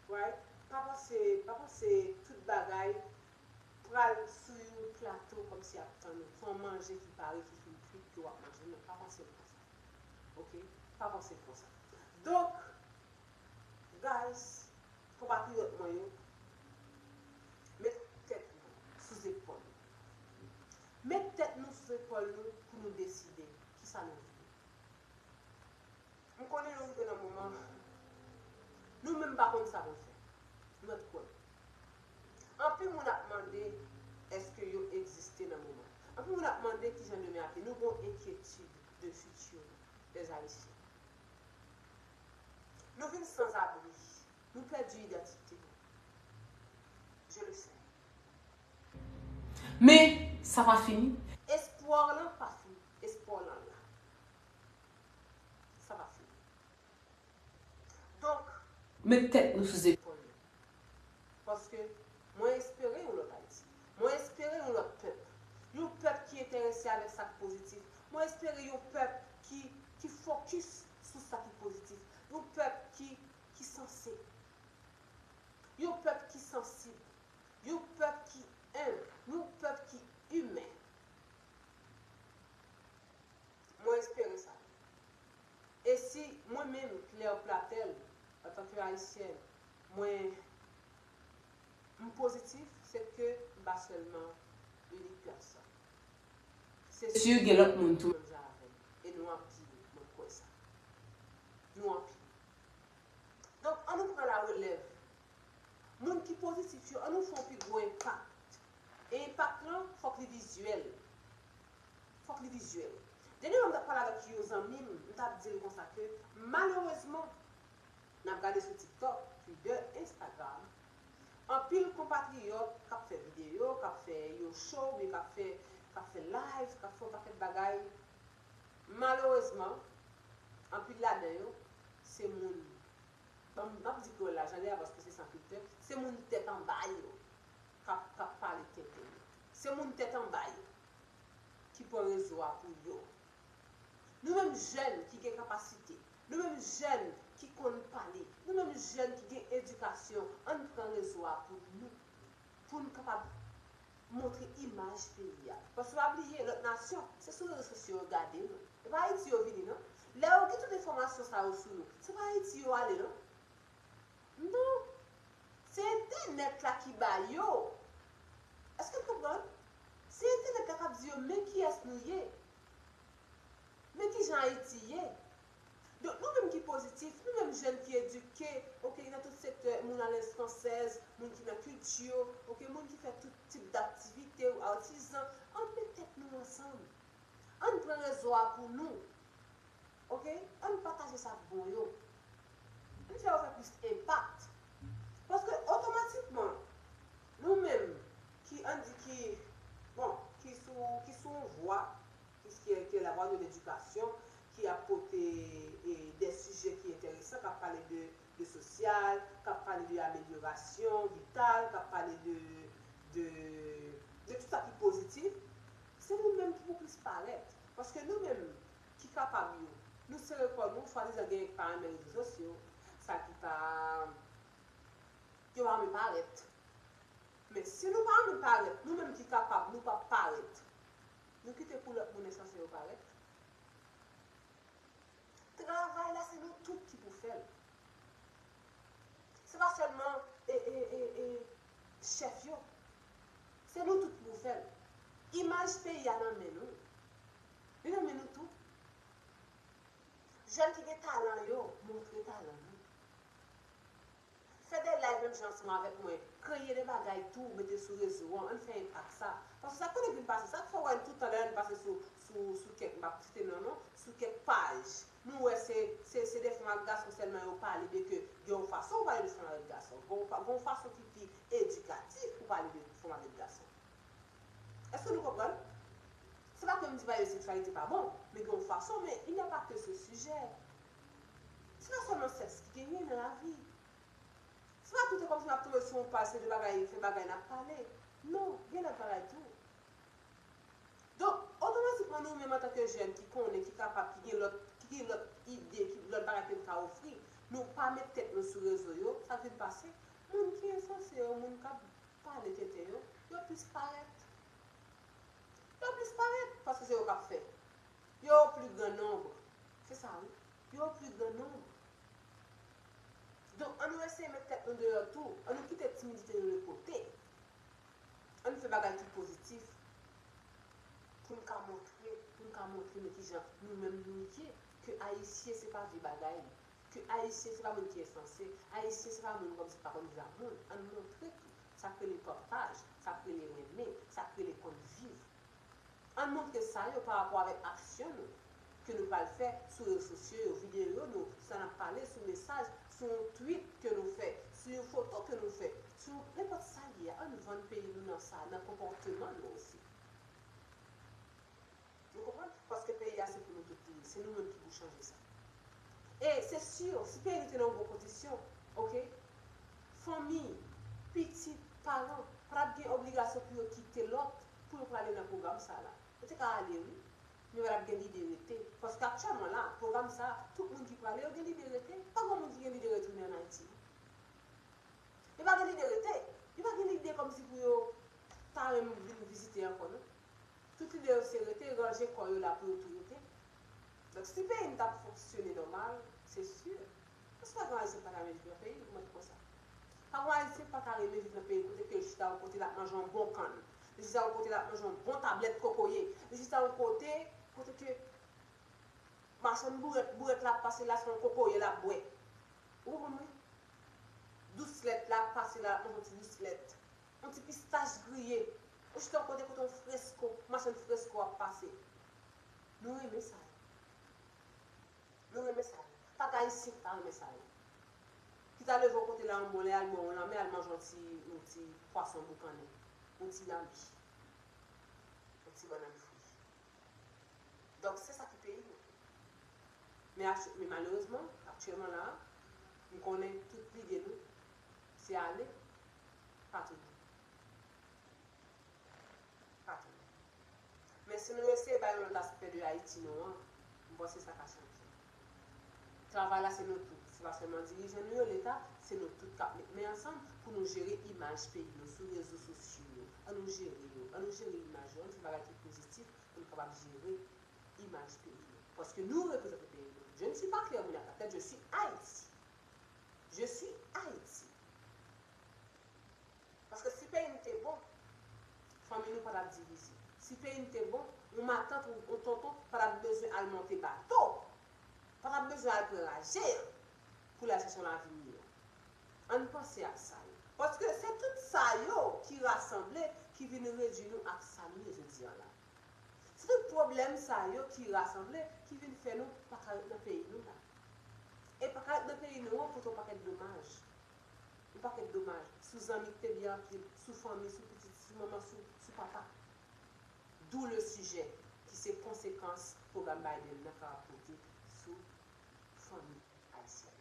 right? Pa panse, pa panse tout bagay pral sou yon plato kòmsi ap tann ou. Se yon manje ki pare, ki fin kwit, ke w ap manje. Non, pa panse l konsa. Ok? Pa panse l konsa. Donk, guys, konpatriyòt mwen yo, met tèt nou sou zepòl nou. Met tèt nou sou zepòl nou pou nou deside kisa nou vle. M konnen nou rive nan moman, nou menm pa konn sa pou n fè. Nou mèt kwè. Anpil moun ap mande èske yo egziste nan moman. Anpil moun ap mande kijan demen ap ye. Nou gen yon enkyetid de fiti nou, les Haïtiens. Nou vin sanzabri. Nou pèdi idantite nou. Je le sais. Men, sa pa fini. Espwa w lan pa fini. Espwa w lan la. Sa pa fini. Donk, met tèt nou sou zepòl nou. Paske mwen espere yon lòt Ayiti. Mwen espere yon lòt pèp. Yon pèp ki enterese avèk sa k pozitif. Mwen espere yon pèp ki, ki fokis sou sa ki pozitif. Yon pèp ki, ki sanse. Yon pèp ki sansib. Yon pèp ki enb. Yon pèp ki imen. Mwen espere sa. E si mwen menm, Claire Platel, antanke Ayisyèn, mwen, m pozitif, se ke m pa sèlman inik pèsòn. Se si gen lòt moun tou menm jan avè m. E nou anpil, mwen kwè sa. Nou anpil. Donk, ann nou pran larelèv. Moun ki pozitif yo, ann nou fè yon pi gwo enpak. E enpak lan, fòk li vizyèl. Fòk li vizyèl. Dènyèman, m t ap pale avèk yon zanmi m, m t ap di l konsa ke, malerezman, n ap gade sou TikTok, Twitter, Instagram, anpil konpatriyòt k ap fè videyo, k ap fè yon show, oubyen k ap fè, k ap fè live, k ap fè yon pakèt bagay. Malerezman, anpil ladan yo, se moun, bon, m ap di kreyòl la jan li ye a paske se san filtè, se moun tèt anba yo k ap, k ap pale tenten yo. Se moun tèt anba yo ki pran rezo a pou yo. Nou menm jèn ki gen kapasite, nou menm jèn ki konn pale, nou menm jèn ki gen edikasyon, ann pran rezo a pou nou, pou n kapab montre imaj peyi a. Paske pa bliye, lòt nasyon, se sou rezo sosyo yo gade nou. E pa Ayiti yo vini, non. Lè yo gen tout enfòmasyon sa yo sou nou, se pa Ayiti yo ale, non. Non. Se entènèt la ki ba yo. Èske n konprann? Se entènèt la k ap di yo, men kiyès nou ye. Men kijan Ayiti ye. Donk, nou menm ki pozitif, nou menm jèn ki edike, ok, nan tout sektè, moun alèz dansèz, moun ki nan kilti yo, ok, moun ki fè tout tip daktivite, ou atizan, ann met tèt nou ansanm. Ann pran rezo a pou nou. Ok? Ann pataje sa k bon yo. Ann fè yo fè plis enpak. Paske otomatikman, nou menm ki, ann di ki, bon, ki sou, ki sou yon vwa, ki, ki, ki la vwa de ledikasyon, ki ap pote e, de sijè ki enteresan, k ap pale de, de sosyal, k ap pale de amelyorasyon vital, k ap pale de, de, de tout sa ki pozitif, se nou menm ki pou plis parèt. Paske nou menm ki kapab yo, nou sere kò nou, swadizan gen pa renmen rezo sosyo, sa ki pa, yo pa renmen parèt. Men si nou pa renmen parèt, nou menm ki kapab, nou p ap parèt. Nou kite pou lòt moun ensanse yo parèt. Travay la, se nou tout ki pou fè l. Se pa sèlman e, e, e, e, chèf yo. Se nou tout ki pou fè l. Imaj peyi a nan men nou. Li nan men nou tou. Jèn ki gen talan yo, montre talan nou. Fè de live menm jan ansanm avèk mwen. Kreye de bagay tou, mete sou rezo an, ann fè enpak sa. Paske sa k konnen vin pase, sa k fè w wè n tout tan lè n pase sou, sou, sou kèk, m p ap site non, non, sou kèk paj. Nou wè se, se, se de fanm ak gason sèlman yo pale de ke gen yon fason w pale de fanm avèk gason. Gen yon fa-, gen yon fason ki pi edikatif pou pale de fanm avèk gason. Èske nou konprann? Se pa ke m di pale de seksyalite pa bon, men gen yon fason, men il n'y a pas que ce sujet. Se pa sèlman sèks ki genyen nan lavi. Se pa tout e kòmsi n ap tonbe sou yon paj, se de bagay, fè bagay n ap pale. Non, gen lòt bagay tou. Donk, otomatikman, nou menm antanke jèn ki konnen, ki kapab, ki gen lòt, ki gen lòt ide, ki lòt bagay ke n ka ofri, nou pa met tèt nou sou rezo yo, sa k vin pase? Moun ki ensanse yo, moun k ap pale tenten yo, yo plis parèt. Yo plis parèt, paske se yo k ap fè. Yo o pli gran nonb. Se sa, wi. Yo o pli gran nonb. Donk, ann nou eseye met tèt nou deyò tou. Ann nou kite timidite nou de kote. Ann nou fè bagay ki pozitif. Pou n ka montre, pou n ka montre nou kijan nou menm nou ye. Ke Ayisyen se pa vye bagay. Ke Ayisyen se pa moun ki ensanse. Ayisyen se pa moun kòmsi ki pa konn viv ak moun. Ann montre tou. Sa k rele pataj, sa k rele renmen, sa k rele konn viv. Ann montre sa yo pa rapò avèk aksyon nou ke nou pral fè sou rezo sosyo yo, videyo nou, sa n ap pale, sou mesaj, sou yon tweet ke nou fè, sou yon foto ke nou fè, sou nenpòt sa l ye a. Ann vann peyi nou nan sa, nan konpòteman nou osi. Nou konprann? Paske peyi a se pou nou tout li ye. Se nou menm ki pou chanje sa. E se si, si peyi nou te nan yon bon kondisyon, ok? Fanmi, pitit, paran, pa t ap gen obligasyon pou yo kite lòt pou yo prale nan pwogram sa la. Yo te ka ale, wi. Men yo pa t ap gen lide rete. Paske aktyèlman la, pwogram sa, tout moun ki prale, yo gen lide rete. Pa gen moun ki gen lide retounen ann Ayiti. Yo pa gen lide rete. Yo pa gen lide kòmsi pou yo ta renmen vin vizite ankò, non. Tout lide yo se rete, ranje kò yo la pou yo tou rete. Donk, si peyi n t ap fonksyone nòmal, se si, èske pa gen Ayisyen ki pa ta renmen viv nan peyi, ou mande konsa? Pa gen Ayisyen ki pa ta renmen viv nan peyi kote ke l chita yon kote l ap manje yon bon kann, li chita yon kote l ap manje yon bon tablèt kokoye, li chita yon kote, kote ke machann bourèt, bourèt la ap pase la, se yon kokoye l ap bwè. Ou konprann mwen? Dous lèt la ap pase la, l ap manje yon ti dous lèt. Yon ti pistach griye. Ou chita yon kote kote yon fresko, machann fresko ap pase. Nou renmen sa yo. Nou renmen sa yo. Pa gen Ayisyen ki pa renmen sa yo. Ki ta leve yon kote la yon bon lè, al bwè yon lanmè, al manje yon ti, yon ti pwason boukannen, yon ti lanbi, yon ti bannann fri. Donk, se sa ki peyi nou. Men, men malerezman, aktyèlman la, m konnen tout lide nou, se ale, pa tounen. Pa tounen. Men si nou eseye bay yon lòt aspè de Ayiti nou an, m panse sa ka chanje. Travay la se nou tout. Se pa sèlman dirijan nou yo, Leta, se nou tout k ap met men ansanm pou nou jere imaj peyi nou sou rezo sosyo yo. An nou jere yo, an nou jere imaj yo, an nou fè bagay ki pozitif pou nou kapab jere imaj peyi nou. Paske nou reprezante peyi nou. Je ne suis pas Claire Mounia Patet, je suis Haïti. Je suis Haïti. Paske si peyi n te bon, fanmi nou pa t ap divize. Si peyi n te bon, yon matant ou yon tonton pa t ap bezwen al monte bato, pa t ap bezwen al pran raje an pou l al chèche yon lavi miyò. Ann pa panse ak sa yo. Paske se tout sa yo ki rasanble, ki vin redui nou ak sa nou ye jodi a la. Se tout pwoblèm sa yo ki rasanble, ki vin fè nou pa ka ret nan peyi nou la. E pa ka ret nan peyi nou an pote yon pakèt domaj. Yon pakèt domaj. Sou zanmi ki te byen anpil, sou fanmi, sou pitit, sou manman, sou, sou papa. D'où le sujet ki se konsekans pwogram Biden nan ka ap pote sou fanmi ayisyèn.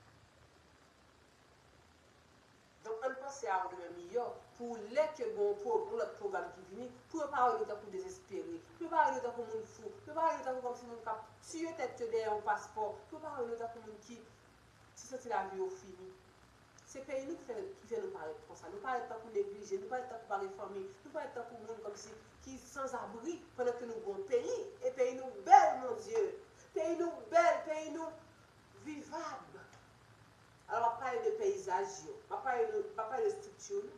Donk, ann panse a yon demen miyò pou lè ke gen yon pwo-, yon lòt pwogram ki vini, pou yo pa wè nou tankou dezespere, pou yo pa wè nou tankou moun fou, pou yo pa wè nou tankou kòmsi moun k ap tiye tèt yo dèyè yon paspò, pou yo pa wè nou tankou moun ki, ki santi lavi yo fini. Se peyi nou ki fè, ki fè nou parèt konsa. Nou parèt tankou neglije, nou parèt tankou pa gen fanmi, nou parèt tankou moun kòmsi ki sanzabri, pandan ke nou gen yon peyi, e peyi nou bèl, mon Dieu. Peyi nou bèl, peyi nou vivab. Alò, m ap pale de peyizaj yo. M ap pale de, m ap pale de estrikti nou.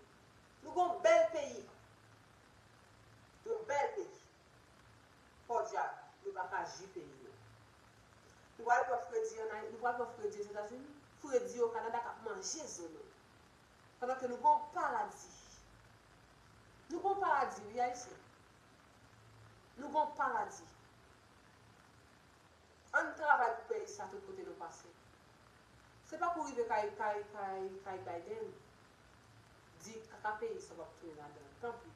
Nou gen yon bèl peyi. Yon bèl peyi. Podyab, nou pa ka jwi peyi nou. Nou pral pran fredi ann Ay-, nou pral pran fredi Ozetazini, fredi o Kanada k ap manje zo nou. Pandan ke nou gen yon paradi. Nou gen yon paradi, wi, Ayisyen. Nou gen yon paradi. Ann travay pou peyi sa tout kote nou pase. Se pa pou rive kay, kay, kay, kay Biden, di kaka peyi sa w ap tounen ladan l. Tanpri.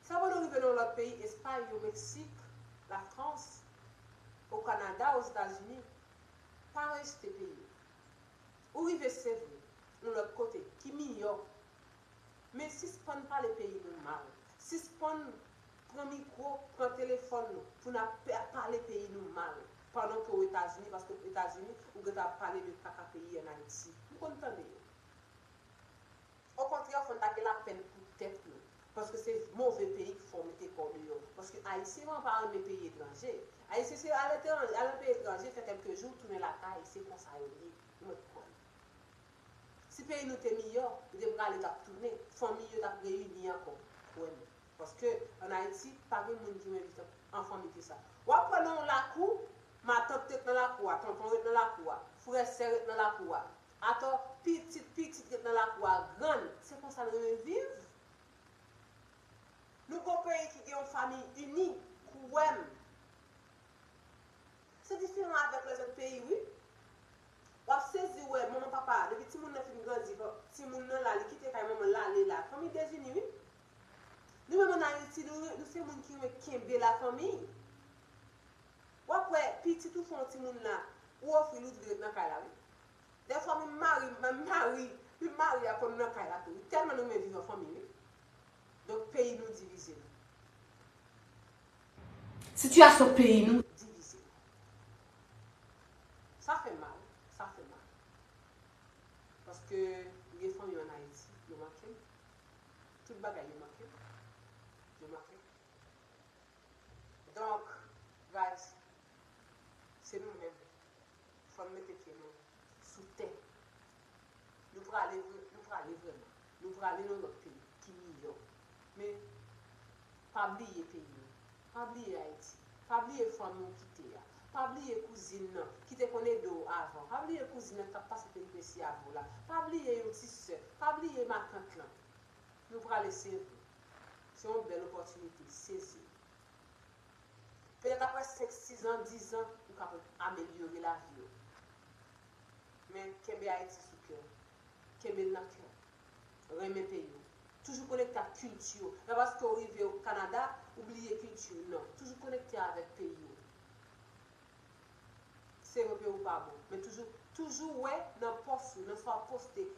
Sa pou nou rive nan yon lòt peyi, Espay, yo, Meksik, Lafrans, o Kanada, Ozetazini, pa rejte peyi w. Ou rive, se vre, yon lòt kote, ki miyò. Men sispann pale peyi nou mal. Sispann pran mikwo, pran telefòn nou pou n ap pe-, pale peyi nou mal. Pandan ke w Etazini, paske w Etazini, ou gentan ap pale de kaka peyi ann Ayiti. M konn tande yo. Okontrè, fò n ta gen lapèn pou tèt nou. Paske se move peyi ki fè w mete kò w deyò. Paske Ayisyen pa renmen peyi etranje. Ayisyen se al etranje, al nan peyi etranje, fè kèlke jou, tounen lakay. Se konsa yo ye. Ou mèt kwè m. Si peyi nou te miyò, yo te prale, t ap tounen, fanmi yo t ap reyini ankò. Kwè m. Paske ann Ayiti, pa gen moun ki renmen viv an fanmi ke sa. W ap wè nan yon lakou, matant ret nan lakou a, tonton ret nan lakou a, frè sè ret nan lakou a. Atò, pitit pitit ret nan lakou a, grann. Se konsa nou renmen viv? Nou gon peyi ki gen yon fanmi ini, kwè m. Se diferan avèk lèzòt peyi, wi. W ap sezi wè manman papa, depi timoun nan fin grandi, timoun nan la, li kite kay manman l ale la. Fanmi dezini, wi. Nou menm ann Ayiti, nou, nou se moun ki renmen kenbe lafanmi. W ap wè, pitit ou fè yon timoun la, ou ofri l, ou di l ret nan kay la, wi. Dèfwa menm mari, menm mari, menm mari a konn nan kay la tou, wi. Tèlman nou renmen viv an fanmi, wi. Donk, peyi nou divize nou. Sitiyasyon peyi nou divize nou. Sa fè mal, sa fè mal. Paske m gen fanmi ann Ayiti, yo manke m. Tout bagay yo manke m. Yo manke m. Donk, guys, se nou menm. Fò n mete pye nou sou tè. Nou prale vre, nou prale vrèman. Nou prale nan lòt peyi ki miyò. Men, pa bliye peyi nou. Pa bliye Ayiti. Pa bliye fanmi w kite a. Pa bliye kouzin nan ki te konn ede w avan. Pa bliye kouzin nan k t ap pase peripesi avè w la. Pa bliye yon ti sè. Pa bliye matant lan. Nou prale, se vre. Se yon bèl opòtinite. Sezi l. Petèt apre senk, sis an, diz an, ou kapab amelyore lavi w. Men kenbe Ayiti sou kè w. Kenbe l nan kè w. Renmen peyi w. Toujou konekte ak kilti w. Se pa paske w rive Kanada, ou bliye kilti w. Non. Toujou konekte avèk peyi w. Se vre peyi w pa bon. Men toujou, toujou wè nan pòs ou, nan sa w ap poste,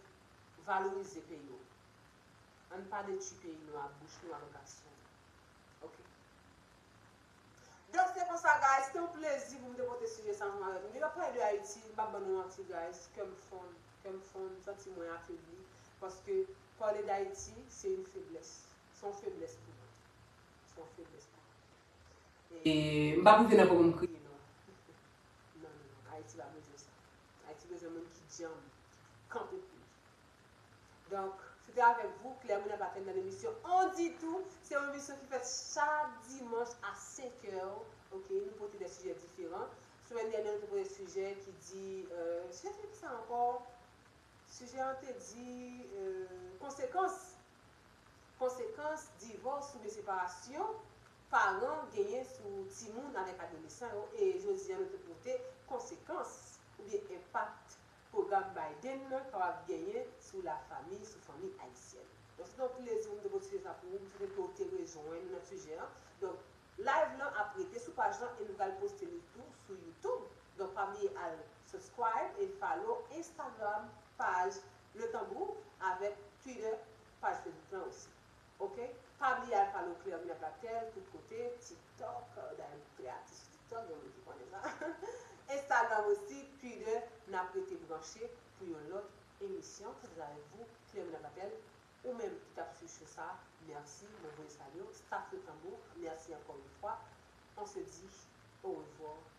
valorize peyi w. Ann pa detwi peyi nou ak bouch nou, ak aksyon nou. Oke? Donk, se konsa, guys. Se te yon plezi pou m te pote sijè sa ansanm avèk nou. Depi w ap pale de Ayiti, m p ap ban nou manti, guys. Kè m fonn, kè m fonn, m santi mwen afebli. Paske pale d Ayiti, se yon feblès. Se yon feblès pou mwen. Se yon feblès pou mwen. E m p ap rive nan pwen pou m kriye, non. Non, non, non. Ayiti pa bezwen sa. Ayiti bezwen moun ki djanm, ki kanpe pou li. Donk, se te avèk vous, Claire Mounet Patèn, nan emisyon On dit tout. Se yon emisyon ki fèt chak dimanch a senk è. Oke, nou pote de sijè diferan. Semèn dènyè, nou te pote sijè ki di, euh, sijè ki sa ankò? Sijè an te di euh, konsekans konsekans divòs oubyen separasyon paran genyen sou timoun avèk adolesan yo, e jodi a nou te pote konsekans oubyen enpak pwogram Biden nan kapab genyen sou lafanmi, sou fanmi ayisyèn. Donk, se te yon plezi pou m te pote sijè sa pou ou, m swete ke w te rejwenn nou nan sijè an. Donk, live lan ap rete sou paj lan e nou pral poste li tou sou YouTube. Donk, pa bliye al subscribe e follow Instagram paj Le Tanbou avèk Twitter paj Facebook lan osi. Ok? Pa bliye al follow Claire Mina Patel tout kote, TikTok, dayè m trè aktif sou TikTok, gen moun ki konnen sa. Instagram osi, Twitter, n ap rete branche pou yon lòt emisyon. Se te avèk vou, Claire Mina Patel, ou menm ki t ap swiv show sa, mèsi, mwen voye salye w. Staff Le Tanbou, mèsi ankò yon fwa. On se dit au revoir.